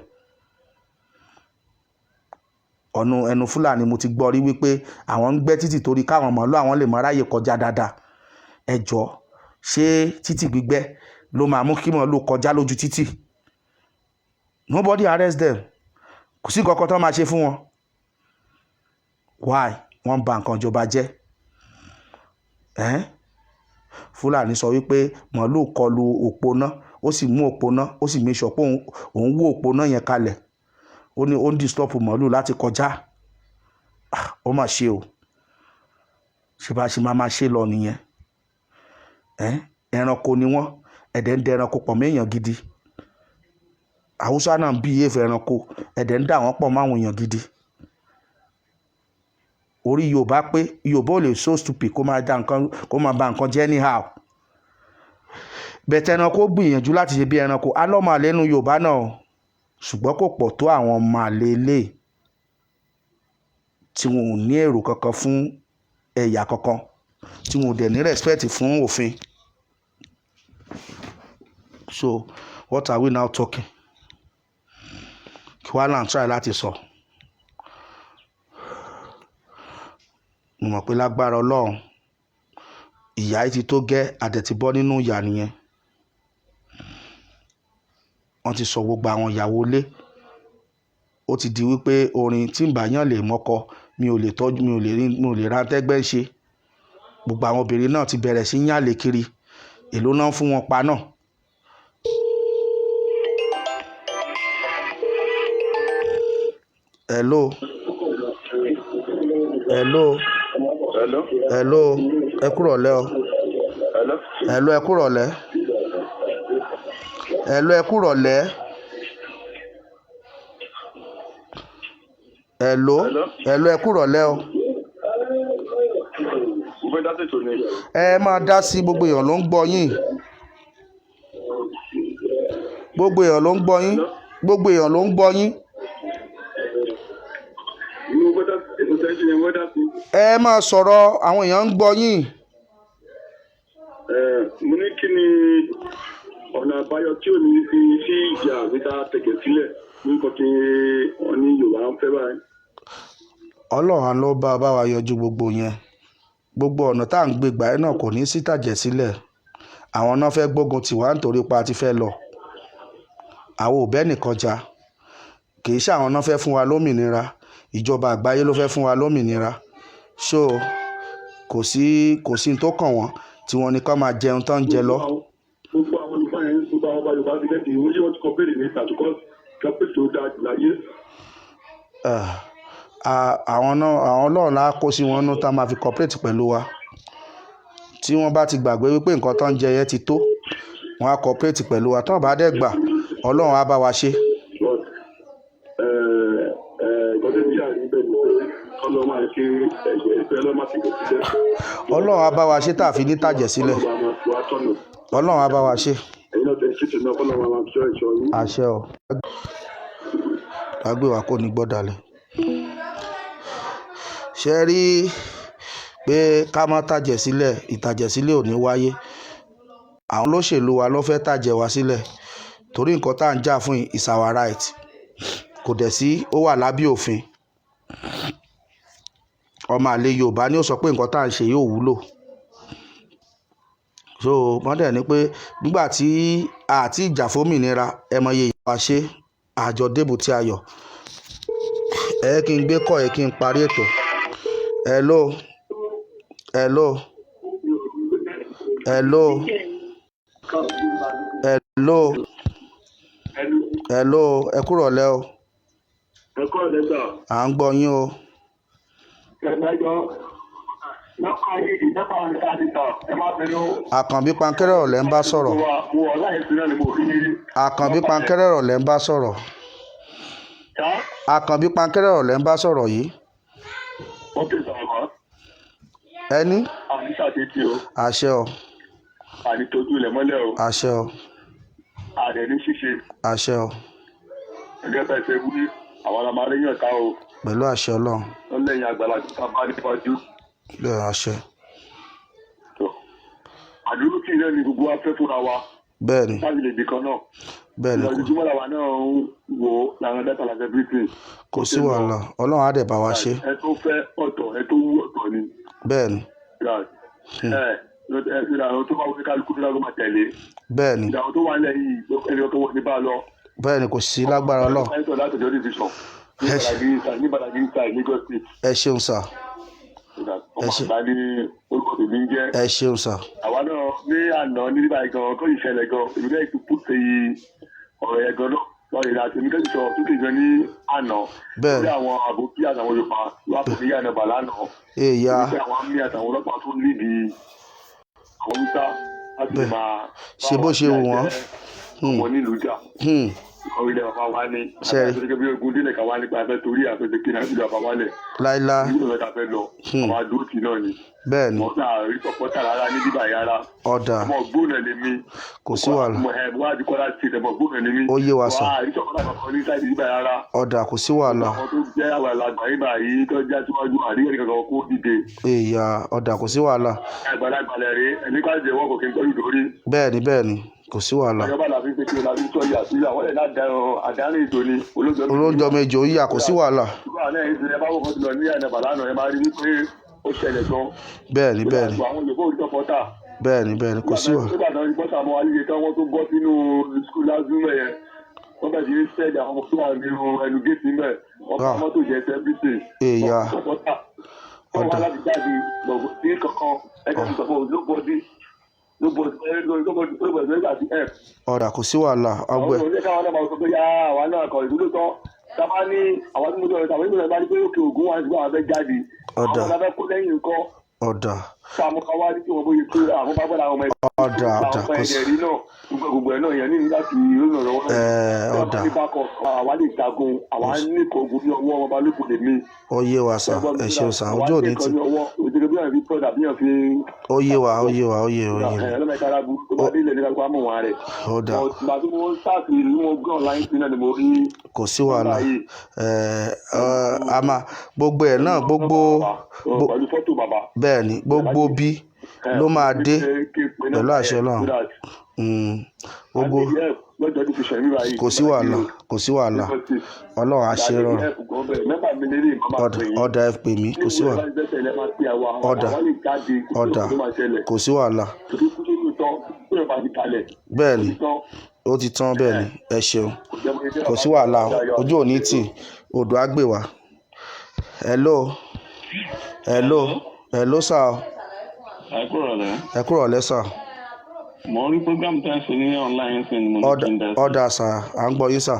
Ọ̀nà ẹnu Fúlàní mo ti gbọ́ rí wípé àwọn ń gbẹ́ títì torí káwọn màálù àwọn lè máa ráyè kọjá dáadáa. Ẹ jọ̀ọ́, ṣé títì gbígbẹ́ ló máa mú kí màálù kọjá lójú títì? Nobody arrest them. Kò sí nǹkan kan tó máa ṣe fún wọn. Why? Wọ́n ń ba nǹkan ìjọba jẹ́. Ẹ́n, Fúlàní sọ wípé màálù kọlu òpóná, ó sì mú òpóná, ó sì make sure pé òun wó òpóná yẹn kalẹ̀. Ó ní ó ń disturb màálù láti kọjá. Ó mà ṣe o. Ṣé bá ṣe máa máa ṣe lọ nìyẹn? Ẹ́n, ẹranko ni wọ́n. Ẹ̀dẹ̀ ń dẹ ẹranko pọ̀ mọ́ èèyàn gidi. Haúsá náà ń behave ẹranko, ẹ̀dẹ̀ ń dà wọ́n pọ̀ mọ́ àwọn èèyàn gidi. Orí Yorùbá pé, Yorùbá ò lè so stupid kó máa da nǹkan, kó máa ba nǹkan jẹ́ anyhow. Bẹ̀tẹ̀ ẹranko gbìyànjú láti ṣe bí ẹranko alọ́mọ àlè nínú Yorùbá náà o, ṣùgbọ́n kò pọ̀ tó àwọn ọmọ àlè ilé tí wọn ò ní èrò kankan fún ẹ̀yà kankan, tí wọn ò dẹ̀ ní respect fún òfin. So what are we now talking? Kí wàá là ń try láti sọ? Mo mọ̀ pé lágbára Ọlọ́run, ìyà yìí ti tó gẹ́, àdẹ̀ ti bọ́ nínú ìyà nìyẹn. Wọ́n ti sọ gbogbo àwọn ìyàwó ilé. Ó ti di wípé orin tí ń bá yàn lè mọ́kọ, mi ò lè tọ́jú, mi ò lè rí, mi ò lè ra tẹ́gbẹ́ ń ṣe. Gbogbo àwọn obìnrin náà ti bẹ̀rẹ̀ sí yàn lè kiri. Èló náà fún wọn pa náà. Hello. Hello. Hello. Hello. Ẹ kúrọ̀lẹ́ o. Hello. Hello, ẹ kúrọ̀lẹ́. Hello, ẹ kúrọ̀lẹ́. Hello. Hello. Hello, ẹ kúrọ̀lẹ́ o. Mo fẹ́ dá sètò ni. Ẹ máa dá sí, gbogbo èèyàn ló ń gbọ́ yín. Gbogbo èèyàn ló ń gbọ́ yín. Gbogbo èèyàn ló ń gbọ́ yín. Mo fẹ́ dá ètò tẹ́jú yẹn, mo fẹ́ dá sí. Ẹ máa sọ̀rọ̀, àwọn èèyàn ń gbọ́ yín. Ẹ mo ní kí ni ọ̀nà àbáyọ tí ò ní fi sí ìjà níta tẹ̀kẹ̀ sílẹ̀ ní nǹkan tí wọ́n ní Yorùbá ń fẹ́ báyìí. Ọlọ́run ló bá wa yọjú gbogbo yẹn. Gbogbo ọ̀nà tá à ń gbé gbà yẹn náà kò ní sí tàjẹ̀ sílẹ̀. Àwọn náà fẹ́ gbógun tiwa nítorí pa ti fẹ́ lọ. Àwọn ò bẹ́ẹ̀ nìkan jà. Kì í ṣe àwọn náà fẹ́ fún wa lómìnira. Ìjọba àgbáyé ló fẹ́ fún wa lómìnira. So kò sí tó kàn wọ́n tí wọ́n ní kó máa jẹun tán ń jẹ lọ. Gbogbo àwọn olùkọ́ yẹn, gbogbo àwọn ọba Yorùbá ti lẹ́sìn ìwé yìí, wọ́n ti kọ béèrè ní ìtàkùkọ́ kọ́pẹ́ tó dáa jù láyé. Àwọn náà, àwọn Ọlọ́run á kó sí wọn nú tá a máa fi cooperate pẹ̀lú wa. Tí wọ́n bá ti gbàgbé wípé nǹkan tó ń jẹ yẹn ti tó, wọ́n á cooperate pẹ̀lú wa. Tí wọ́n bá dẹ̀ gbà, Ọlọ́run á bá wa ṣe. But nǹkan tó ń jà níbẹ̀ ni pé kọ́lọ́ máa ṣe ẹ̀jẹ̀ ìfẹ́ lọ́ máa fi kò sílẹ̀. Ọlọ́run á bá wa ṣe tá a fi ní tàjẹ̀ sílẹ̀. Ọlọ́run á máa fi wá tọ̀nà. Ọlọ́run á bá wa ṣe. Ẹ̀yin náà tẹ̀ ṣètò náà, kọ́lọ́ máa fi ṣọ́ yín. Àṣẹ o. Lágbè wa kò ní gbọ́dalẹ̀. Ṣé ẹ rí pé ká má tàjẹ̀ sílẹ̀, ìtàjẹ̀ sílẹ̀ ò ní wáyé. Àwọn olóṣèlú wa ló fẹ́ tàjẹ̀ wá sílẹ̀. Torí nǹkan tá à ń jà fún yìí is our right. Kò dẹ̀ sí, ó wà lábẹ́ òfin. Ọmọ àlè Yorùbá ni ó sọ pé nǹkan tá à ń ṣe yóò wúlò. So wọ́n dẹ̀ ní pé nígbà tí àti ìjà fómìnira, ẹ mọ iye ìyà wa ṣe, àjọ débùté ayọ̀. Ẹ kí n gbé kọ́ ẹ kí n parí ètò. Hello. Hello. Hello. Hello. Hello. Ẹ kúrọ̀lẹ́ o. Ẹ kọ́ lẹ́tà. À ń gbọ́ yín o. Ẹ̀dájọ́ lọ́kọ̀ ayé ìjọba àdìsá ẹ má bínú. Àkànbí Pankẹ́rẹ́ ọ̀lẹ́ ń bá sọ̀rọ̀. Mo wọ̀ láyé sí náà ni mo fi ní. Àkànbí Pankẹ́rẹ́ ọ̀lẹ́ ń bá sọ̀rọ̀. Ṣá Àkànbí Pankẹ́rẹ́ ọ̀lẹ́ ń bá sọ̀rọ̀ yìí. wọ́n ti sọ̀rọ̀ mọ́. Ẹni Àní ṣàṣetì o. àṣẹ o. Àní tójú ilẹ̀ mọ́lẹ̀ o. Àṣẹ o. Àdẹ̀ ní ṣíṣe. Àṣẹ o. Gẹ́gẹ́ bẹ́ẹ̀ ṣe wí, àwọn la máa ríyàn ká o. Pẹ̀lú àṣẹ Ọlọ́run. Lọ́lẹ́yìn àgbàlagbà tá a bá níwájú. Bẹ́ẹ̀ àṣẹ. Tó. Àdúró kì í náà ni gbogbo wa fẹ́ fúnra wa. Bẹ́ẹ̀ ni. Láti lè dìkan náà. Bẹ́ẹ̀ ni kò. Ìjọba làwa náà ń wò ó làwọn dẹ́ta làwọn everything. Kò sí wàhálà. Ọlọ́run á dẹ̀ bá wa ṣe. Ẹ tó fẹ́ ọ̀tọ̀, ẹ tó wú ọ̀tọ̀ ni. Bẹ́ẹ̀ ni. Ẹ ẹ ìlànà tó bá wọlé kálukú tó dágbó máa tẹ̀lé. Bẹ́ẹ̀ ni. Ìlànà tó wà nílẹ̀ yìí ẹni tó wọ́n ní bá lọ. Bẹ́ẹ̀ ni, kò sí lágbára Ọlọ́run. Ẹ sọ láti ọjọ́ division ní Badagry side, Lagos State. Ẹ ṣeun sà. Ọmọ àgbà ní orúkọ tèmi ń jẹ́. Ẹ ṣeun sà. Àwa náà ní àná ní bíbá gan kó ìṣẹ̀lẹ̀ gan, èmi náà ti put ọ̀rọ̀ yẹn gan náà lọ́ọ̀rẹ́ àti èmi kẹ́sì sọ sókè gan ní àná. Bẹ́ẹ̀. Lórí àwọn àbókí àtàwọn Yorùbá wà fún mi yànnà bà lánàá. Èèyà. Wípé àwọn àmì àtàwọn ọlọ́pàá tó nídìí àwọn Hausa láti lè Bẹ́ẹ̀. máa Ṣe bó ṣe wù wọ́n. Ọmọ nílùú jà Hmm. orílẹ̀ bàbá wa ní. Ṣé- Àti gẹ́gẹ́ bí ogun délẹ̀ ká wá nípa afẹ́ torí àfẹ́sẹ̀ kí náà ìlú bàbá wa lẹ̀. Láíláí. Ìlú bàbá ta fẹ́ lọ. Àwọn àdúró tì náà ni. Bẹ́ẹ̀ ni. Wọ́n náà rí sọ̀pọ́tà rárá ní bíbá yàrá. Ọ̀dà. Ọmọ gbóná lè mi. Kò sí wàhálà. Mo ẹ̀ wá di Kwara State, ọmọ gbóná lè mi. Ó yé wa sà. Wà á rí sọ̀pọ́tà kankan ní sáìdì bíbá yàrá. Ọ̀dà, kò sí wàhálà. Àwọn tó jẹ́ àgbàlagbà yìí báyìí tó já síwájú àríyá nìkan kan kó dìde. Èèyà, ọ̀dà, kò sí wàhálà. Àgbàlagbà lẹ̀ rí ẹni ká jẹ́wọ́ kò kí n tọ́jú lórí. Bẹ́ẹ̀ ni, bẹ́ẹ̀ ni, kò sí wàhálà. Ọjọ́ bá la fi ń pé kí o la fi ń sọ yà sí àwọn ẹ̀ àdárin ètò ni olóòjọ́. Olóúnjọ méjì ó yà, kò sí wàhálà. Ìgbà náà ìṣẹ̀lẹ̀ bá wọ́pọ̀ lọ ní ànàbà lánàá, ẹ máa rí wípé ó ṣẹlẹ̀ gan. Bẹ́ẹ̀ ni, bẹ́ẹ̀ ni. Àwọn olùkọ́ òdìjọ́ pọ́tà. Bẹ́ẹ̀ ni, bẹ́ẹ̀ ni, kò sí wàhálà. Nígbà tó ń pọ́tà mọ́ ayé tán, wọ́n tó bọ́ sínú skul lásìmọ̀ yẹn. Wọ́n bẹ̀rẹ̀ sí ní sẹ́ẹ̀dì àwọn ọmọ tó wà nínú ẹnu géètì mẹ́. Wọ́n bá Ah. mọ́tò jẹ sẹ́fíìsì. Èèyà. Pọ́tà. Wọ́n wá Ọ̀dà. láti jáde gbọ̀ngàn sí kankan. Ẹgbẹ́ mi sọ fún nobody, nobody, nobody, nobody láti help. Ọ̀dà, kò sí wàhálà ọgbẹ́. Àwọn oníṣẹ́ káwọn náà máa sọ pé yáa àwa náà kọ̀ ìdúró tán tábà ní àwọn tí mo sọ̀rọ̀ tàbí ìgbìmọ̀ bá ní pé òkè ògùn wà nígbà wọn fẹ́ jáde. Ọ̀dà. Àwọn fẹ́ kó lẹ́yìn nǹkan Ọ̀dà. táwọn kan wá ní kí wọ́n bóyá pé àwọn bá gbọ́dọ̀ àwọn ọmọ ẹgbẹ́ Ọ̀dà, ọ̀dà, àwọn kò sí. ẹ̀jẹ̀ rí náà, gbogbo gbogbo ẹ̀ náà yẹn ní láti rìnà lọ́wọ́ náà. Ẹ̀, ọ̀dà. Ní bákọ̀ àwa lè jagun, àwa ní kò ogun ní ọwọ́ ọmọ balógun lè mí. Ó yé wa sà, ẹ ṣeun sà, ojú òní ti. Òjòjò bí wọ́n fi tọ́jà bí wọ́n fi Ó yé wa, ó yé wa, ó yé, ó yé. Ẹlẹ́mẹ̀kára bu tó bá dé ilẹ̀ nígbà tó bá mọ̀ wọn rẹ̀. Ọ̀dà. Ìgbà tí mo ń sáàtì ìlú mo gbé online sí náà ni mo rí. Kò sí wàhálà. Ẹ̀ ẹ̀, a máa gbogbo ẹ̀ náà gbogbo Pẹ̀lú fọ́tò bàbá. Bẹ́ẹ̀ ni, gbogbo bí ló máa dé pẹ̀lú àṣẹ Ọlọ́run. Gbogbo kò sí wàhálà, kò sí wàhálà, Ọlọ́run á ṣe rọrùn. Ọ̀dà, ọ̀dà, ẹ pè mí, kò sí wàhálà. Ọ̀dà, ọ̀dà, kò sí wàhálà. Bẹ́ẹ̀ ni, ó ti tán. Bẹ́ẹ̀ ni, ẹ ṣeun, kò sí wàhálà, ojú òní tì, odò á gbè wá. Hello, hello, hello sir. Ẹ kúrò lẹ́. Ẹ kúrò lẹ́ sir. Mo ń rí program tá à ń ṣe ní online sí ni mo ní Ọ̀dà. kí n dá sí. Ọ̀dà sir, à ń gbọ́ yín sir.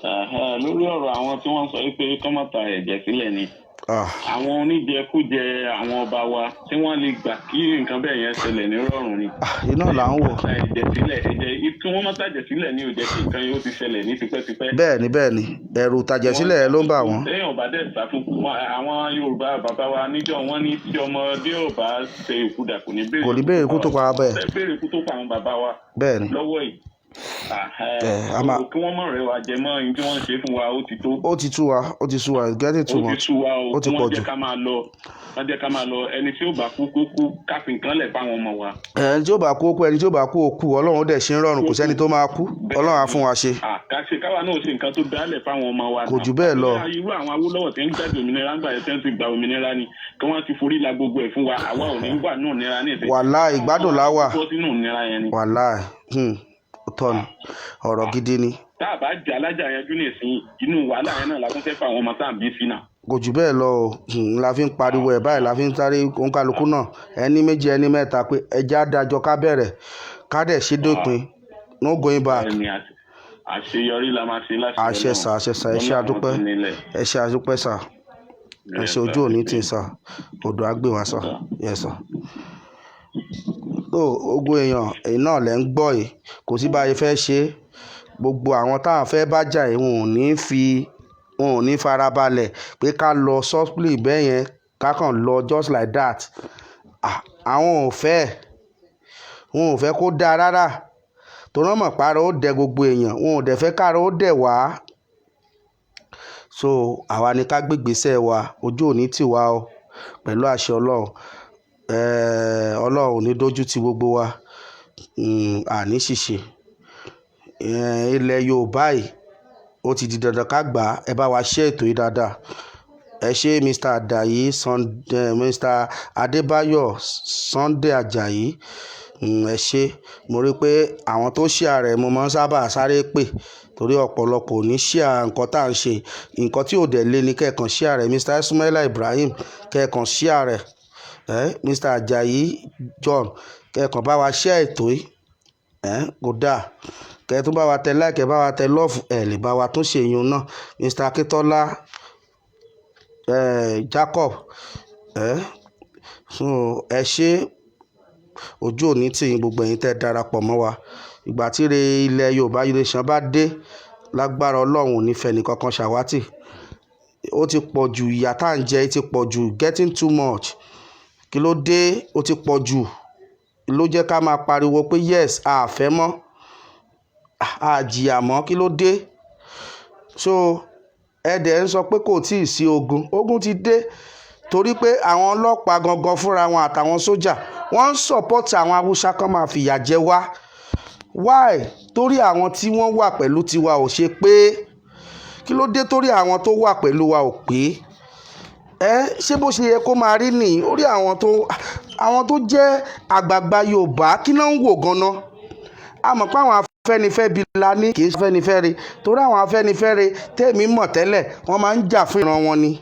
Ẹ̀hẹ́, lórí ọ̀rọ̀ àwọn tí wọ́n sọ wípé kọ́ má ta ẹ̀jẹ̀ sílẹ̀ ni. Ah, Àwọn oníjẹkújẹ àwọn ọba wa tí wọ́n lè gbà kí nǹkan bẹ́ẹ̀ yẹn ṣẹlẹ̀ ní rọ̀rùn ni. Ah, iná là ń wò. Ta ẹ̀jẹ̀ sílẹ̀, ẹ̀jẹ̀ kí wọ́n má tàjẹ̀ sílẹ̀ ní ò jẹ́ kí nǹkan yóò ti ṣẹlẹ̀ ní tipẹ́tipẹ́. Bẹ́ẹ̀ ni, bẹ́ẹ̀ ni, ẹ̀rù tàjẹ̀sílẹ̀ ló ń bà wọ́n. Téèyàn ò bá dẹ̀ sá fún wọn, àwọn Yorùbá bàbá wa níjọ́ wọn ní tí ọmọdé ò bá ṣe ìkúdà kò ní béèrè Kò ní béèrè ikú tó pa bẹ́ẹ̀. Béèrè ikú tó pa àwọn bàbá wa Bẹ́ẹ̀ ni. lọ́wọ́ yìí. Ẹ, a máa- Kí wọ́n mọ̀ rẹ̀ wá jẹ mọ́ ohun tí wọ́n ń ṣe fún wa, ó ti tó. Ó ti tú wa, ó ti sú wa, it's getting too Ó ti much. sú wa o. Ó ti Kí pọ̀ wọ́n jù. jẹ́ ká máa lọ, wọ́n jẹ́ ká máa lọ. Ẹni tí ó bá kú kó kú, ká fi nǹkan lẹ̀ fáwọn ọmọ wa. Ẹni tí ó bá kú ó kú, ẹni tí ó bá kú ó kú, Ọlọ́run ó dẹ̀ ṣe ń rọrùn, kò sẹ́ni tó máa kú, Ọlọ́run á fún wa ṣe. Ká ṣe káwa náà ṣe nǹkan tó dálẹ̀ fáwọn ọmọ wa. Kò jù bẹ́ẹ̀ lọ. Bóyá irú àwọn Awólọ́wọ̀ tí ń gbàgbé òmìnira ńgbà yẹn, tí wọ́n ti gba òmìnira ni kí wọ́n ti forí la gbogbo ẹ̀ fún wa, àwa ò ní wà náà nira ní ìsìn. Wàláì, ìgbádùn la wà. Bọ́ sínú ìnira yẹn ni. Wàláì, ó tọ́ ni, ọ̀rọ̀ gidi ni. Tá a bá jà lájà yanjú nísìnyí, inú wàhálà yẹn náà la tún fẹ́ fà àwọn ọmọ tá à ń bí sí náà. Kò jù bẹ́ẹ̀ lọ o. La fi ń pariwo ẹ̀ báyìí, la fi ń sáré òǹkàlùkù náà, ẹni méjì, ẹni mẹ́ta, pé ẹjẹ́ àdájọ́ ká bẹ̀rẹ̀, ká dẹ̀ ṣe dópin, no going back. Ẹni àṣeyọrí la máa ṣe láti Àṣẹ sà, àṣẹ sà, ẹ ṣé, àdúpẹ́, ẹ ṣé, àdúpẹ́ sà, ẹ ṣé, ojú òní tì sà, odò á gbé wa sà, yes sà. Tó ogun èèyàn èyí náà lẹ́ ń gbọ́ yìí, kò sí bá a ṣe fẹ́ ṣe é. Gbogbo àwọn táwọn fẹ́ bá jà yìí, wọn ò ní fi, wọn ò ní farabalẹ̀ pé ká lọ softly bẹ́ẹ̀ yẹn, ká kàn lọ just like that. Ah, àwọn ò fẹ́, wọn ò fẹ́ kó dáa rárá, torí wọ́n mọ̀ pààrọ̀ ó dẹ gbogbo èèyàn, wọn ò dẹ̀ fẹ́ káàrọ̀ ó dẹ̀ wá. So àwa ni ká gbégbèsè wa, ojú òní tì wá o, pẹ̀lú àṣẹ Ọlọ́run. Ọlọ́run ò ní dójú ti gbogbo wa. Àní ṣìṣe. Ilẹ̀ Yorùbá yìí ó ti di dandan ká gbà á. Ẹ bá wa ṣe ètò yìí dáadáa. Ẹ ṣé Mr. Ajayi Sunday, Mr. Adébáyọ̀ Sunday Ajayi. Ẹ ṣé, mo rí i pé àwọn tó share rẹ̀, mo máa ń sábà sáré pè torí ọ̀pọ̀lọpọ̀ ò ní share nǹkan tá à ń ṣe. Nǹkan tí ò dẹ̀ lé ní kẹ́ẹ̀kan share rẹ̀. Mr. Ismaila Ibrahim, kẹ́ẹ̀kan share rẹ̀. Mr. Ajayi John, kẹ́ẹ̀kan bá wa share ètò yìí. Kò dáa. Kẹ́ tún bá wa tẹ like, ẹ bá wa tẹ love, ẹ lè bá wa tún ṣe ìyún náà. Mr. Akintola, Jacob, so ẹ ṣé. Ojú òní tì yín, gbogbo ẹ̀yin tẹ́ darapọ̀ mọ́ wa. Ìgbà tí ire ilẹ̀ Yorùbá nation bá dé, lágbára Ọlọ́run, ò ní fẹ́ nìkankan ṣàwátì. Ó ti pọ̀ jù, ìyà tá à ń jẹ ti pọ̀ jù, getting too much. Kí ló dé? Ó ti pọ̀ jù ló jẹ́ ká máa pariwo pé yes, a fẹ́ mọ́, a jìyà mọ́. Kí ló dé? So ẹ dẹ̀ ń sọ pé kò tíì sí ogun. Ogun ti dé, torí pé àwọn ọlọ́pàá gangan fúnra wọn àtàwọn sójà, wọ́n ń support àwọn Haúsá kan máa fìyà jẹ wá. Why? Torí àwọn tí wọ́n wà pẹ̀lú tiwa ò ṣe pé. Kí ló dé? Torí àwọn tó wà pẹ̀lú wa ò pé. Ẹ ṣé bó ṣe yẹ kó máa rí nìyí? Orí àwọn tó jẹ́ àgbààgbà Yorùbá, kí náà ń wò ganan? A mọ̀ pé àwọn Afẹ́nifẹ́bi la ní, kì í ṣe Afẹ́nifẹ́re, torí àwọn Afẹ́nifẹ́re tèmi mọ̀ tẹ́lẹ̀, wọ́n máa ń jà fún ìran wọn ni.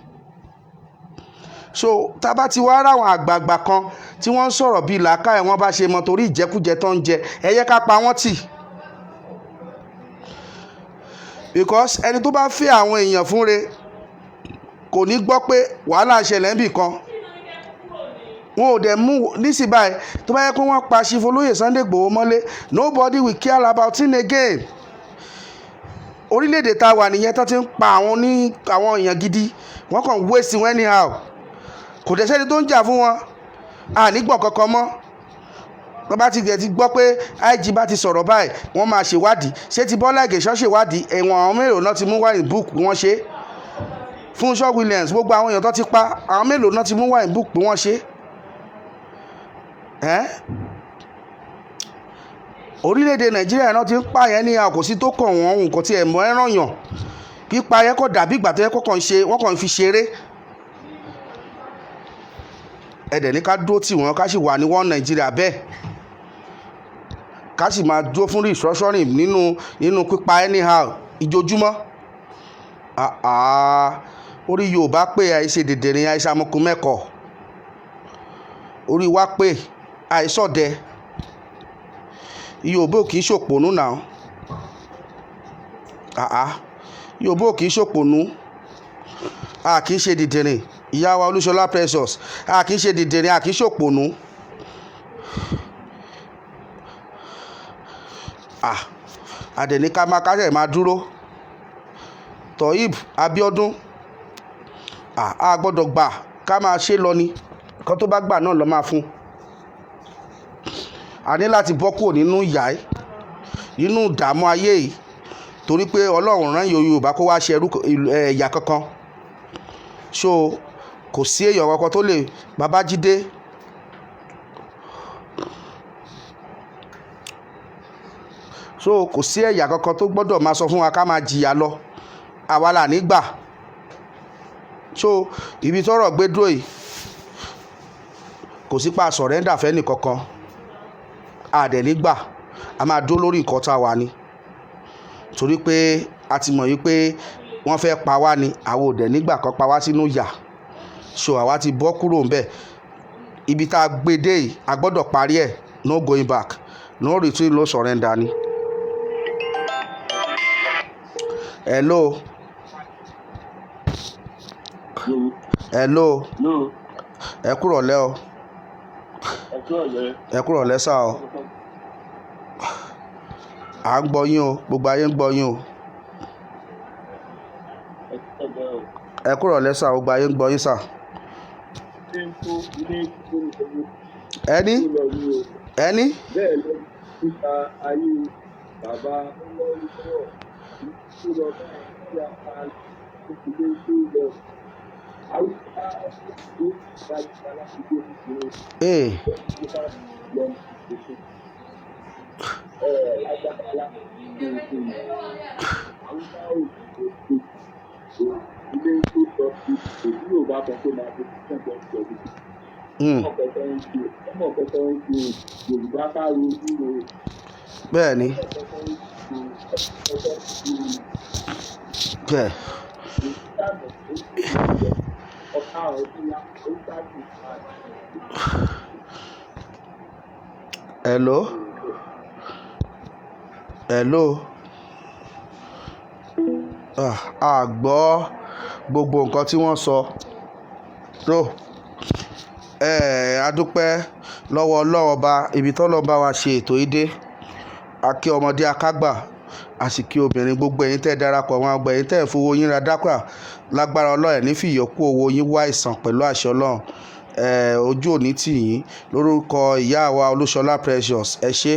So tá a bá ti wá ráwọn àgbààgbà kan tí wọ́n ń sọ̀rọ̀ bíi làákàyè wọn bá ṣe mọ, torí ìjẹkújẹ tó ń jẹ, ẹ yẹ ká pa wọ́n tì, because ẹni tó bá fẹ́ àwọn èèyàn fúnre kò ní gbọ́ pé wàhálà ṣẹlẹ̀ níbì kan. Wọn ò dẹ̀ mú nísìnyí báyìí. Tó bá yẹ pé wọ́n pa Chief Olóyè Sunday Igboho mọ́lé, nobody will care about him again. Orílẹ̀-èdè tá a wà nìyẹn, tó ti ń pa àwọn ní àwọn èèyàn gidi, wọ́n kàn waste wọn anyhow. Kò dẹ̀ sẹ́ni tó ń jà fún wọn. Ànígbọ̀n kankan mọ́. Wọ́n bá ti gẹ̀ ti gbọ́ pé IG bá ti sọ̀rọ̀ báyìí, wọ́n máa ṣèwádìí. Ṣé ti Bọ́lá Ìgè ṣọ́ ṣèwádìí? Ẹ̀wọ̀n àwọn mélòó náà ti mú wá in book wọ́n ṣe? Fúnṣọ́ Williams, gbogbo àwọn èèyàn tó ti pa, àwọn mélòó náà ti mú wá in book pé wọ́n ṣe ẹ́? Orílẹ̀-èdè Nàìjíríà náà ti ń pààyàn ní àkòsí tó kàn wọ́n. Nǹkan tí ẹ̀ mọ́ ẹ̀ràn yàn pípa yẹn kò dàbí ìgbà tó yẹ kó kàn ń ṣe, wọ́n kàn ń fi ṣeré. Ẹ̀dẹ̀ ní ká dúró tì wọ́n, ká sì wà ní wọ́n Nàìjíríà bẹ́ẹ̀, ká sì máa dúró fún restructuring nínú pípa anyhow ìjojúmọ́. Orí Yorùbá pé, àìṣe dèdèrè, àìṣe amọ̀kùn mẹ́kọ̀ọ́. Orí wa pé, àìsọ̀dẹ. Yorùbá ò kì í ṣòpònú náà. Yorùbá ò kì í ṣòpònú, a kì í ṣe dìdìrìn. Ìyá wa Olúṣọlá Precious, a kì í ṣe dìdìrìn, a kì í ṣòpònú. Àdẹ̀ní ká máa kásẹ̀ máa dúró. Tohib Abiodun, a gbọ́dọ̀ gbà ká máa ṣe lọ ni. Nǹkan tó bá gbà náà lọ máa fún. A ní láti bọ́ kúrò nínú ìyà yìí, nínú ìdààmú ayé yìí, torí pé Ọlọ́run rán Yorùbá kó wá ṣe ẹrú ẹ̀yà kankan. So kò sí èèyàn kankan tó lè Babájídé. So kò sí ẹ̀yà kankan tó gbọ́dọ̀ máa sọ fún wa ká máa jìyà lọ. Àwa là ní gbà. So ibi tọ́rọ̀ gbé dúró yìí, kò sí pa surrender fẹ́ni kankan. A dẹ̀ ní gbà. A máa dúró lórí nǹkan tá a wà ni, torí pé a ti mọ̀ wípé wọ́n fẹ́ pa wá ni. Àwa ò dẹ̀ nígbà kan pa wá sínú ìyà. So àwa ti bọ́ kúrò ńbẹ̀. Ibi tá a gbé dé yìí, a gbọ́dọ̀ parí ẹ̀. No going back, no retreat, no surrender ni. Hello, hello. Ẹ kúrọ̀lẹ́ o. Ẹ kúrọ̀lẹ́ sá o. À ń gbọ́ yín o, gbogbo ayé ń gbọ́ yín o. Ẹ kúrọ̀lẹ́ sá, gbogbo ayé ń gbọ́ yín sá. Ẹni ẹni. Bẹ́ẹ̀ lọ nípa ayé bàbá ọlọ́run tó lọ bá tí a pa ìdílé tó lọ haúsá tó gbajúmọ̀ láti gbé ìdílé tó bá lọ èso agbára láti gbé ìdílé haúsá ò tó ilé tó lọ sí èyí yóò bá sọ pé máa fi ṣẹ́gun ìjọba. Ọmọ kẹtọ ń ṣe Yorùbá ká rojú o. Bẹ́ẹ̀ ni. Bẹ́ẹ̀. Hello, hello. A gbọ́ gbogbo nǹkan tí wọ́n sọ tó. A dúpẹ́. Lọ́wọ́ Ọlọ́run Ọba, ibi tọ́lọ́run bá wa ṣe ètò yìí dé, a kí ọmọdé, akágbà, a sì kí obìnrin, gbogbo ẹ̀yin tẹ́ darapọ̀ wọn, gbogbo ẹ̀yin tẹ́ fowó yín ra dákà. Lágbára Ọlọ́run, ẹ̀ ní fìyókù owó yín wá ìsàn pẹ̀lú àṣẹ Ọlọ́run. Ojú òní tì yín. Lórúkọ ìyá wa Olúṣọlá Precious, ẹ ṣé.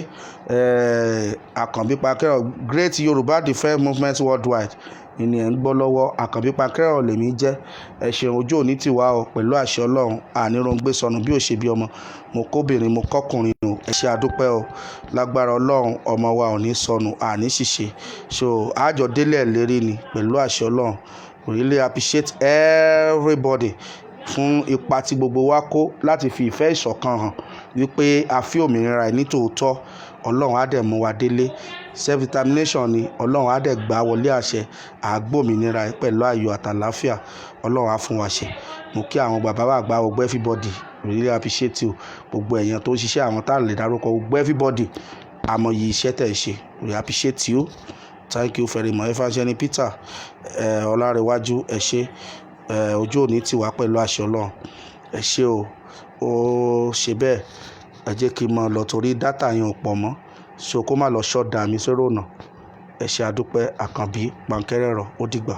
Àkànbí Pankẹ́rọ̀, Great Yorùbá Defence Movement Worldwide ìní ẹ̀ ń gbọ́ lọ́wọ́. Àkànbí Pankẹ́rọ̀ lèmi jẹ́. Ẹ ṣeun, ojú òní tì wá o. Pẹ̀lú àṣẹ Ọlọ́run, àníròǹgbé sọnù bí ò ṣe bí ọmọ. Mo kóbìnrin, mo kọ́kùnrin o. Ẹ ṣé, àdúpẹ́ o. Lágbára Ọlọ́run, ọmọ wa ò ní sọnù, àní ṣìṣe. So àjọ délẹ̀ lérí ni pẹ̀lú àṣẹ Ọlọ́run. We really appreciate everybody fún ipa tí gbogbo wa kó láti fi ìfẹ́ ìṣọ̀kan hàn wípé a fi òmìnira ẹ̀ ní tòótọ́. Ọlọ́run á dẹ̀ mú wa délé. Self determination ni. Ọlọ́run á dẹ̀ gbà wọlé àṣẹ àgbòmìnira ẹ̀ pẹ̀lú ayọ̀ àtàláfíà. Ọlọ́run á fún wa ṣe. Mo kí àwọn bàbá bàgbà, gbogbo everybody, really appreciate you. Gbogbo èèyàn tó ń ṣiṣẹ́, àwọn tá a lè dárúkọ, gbogbo everybody, àmọ̀yì iṣẹ́ tẹ̀ ń ṣe. We appreciate you, thank you very much. Evangelist Peter Ọlárẹ̀wájú, ẹ ṣé. Ojú òní tì wá pẹ̀lú àṣẹ Ọlọ́run. Ẹ ṣé o. Ó ṣe bẹ́ẹ̀, ẹ jẹ́ kí n máa lọ torí data yẹn ò pọ̀ mọ́, so kó má lọ shut down mi sórò ọ̀nà. Ẹ ṣé, àdúpẹ́. Àkànbí Pankẹ́rẹ́rọ̀, ó dìgbà.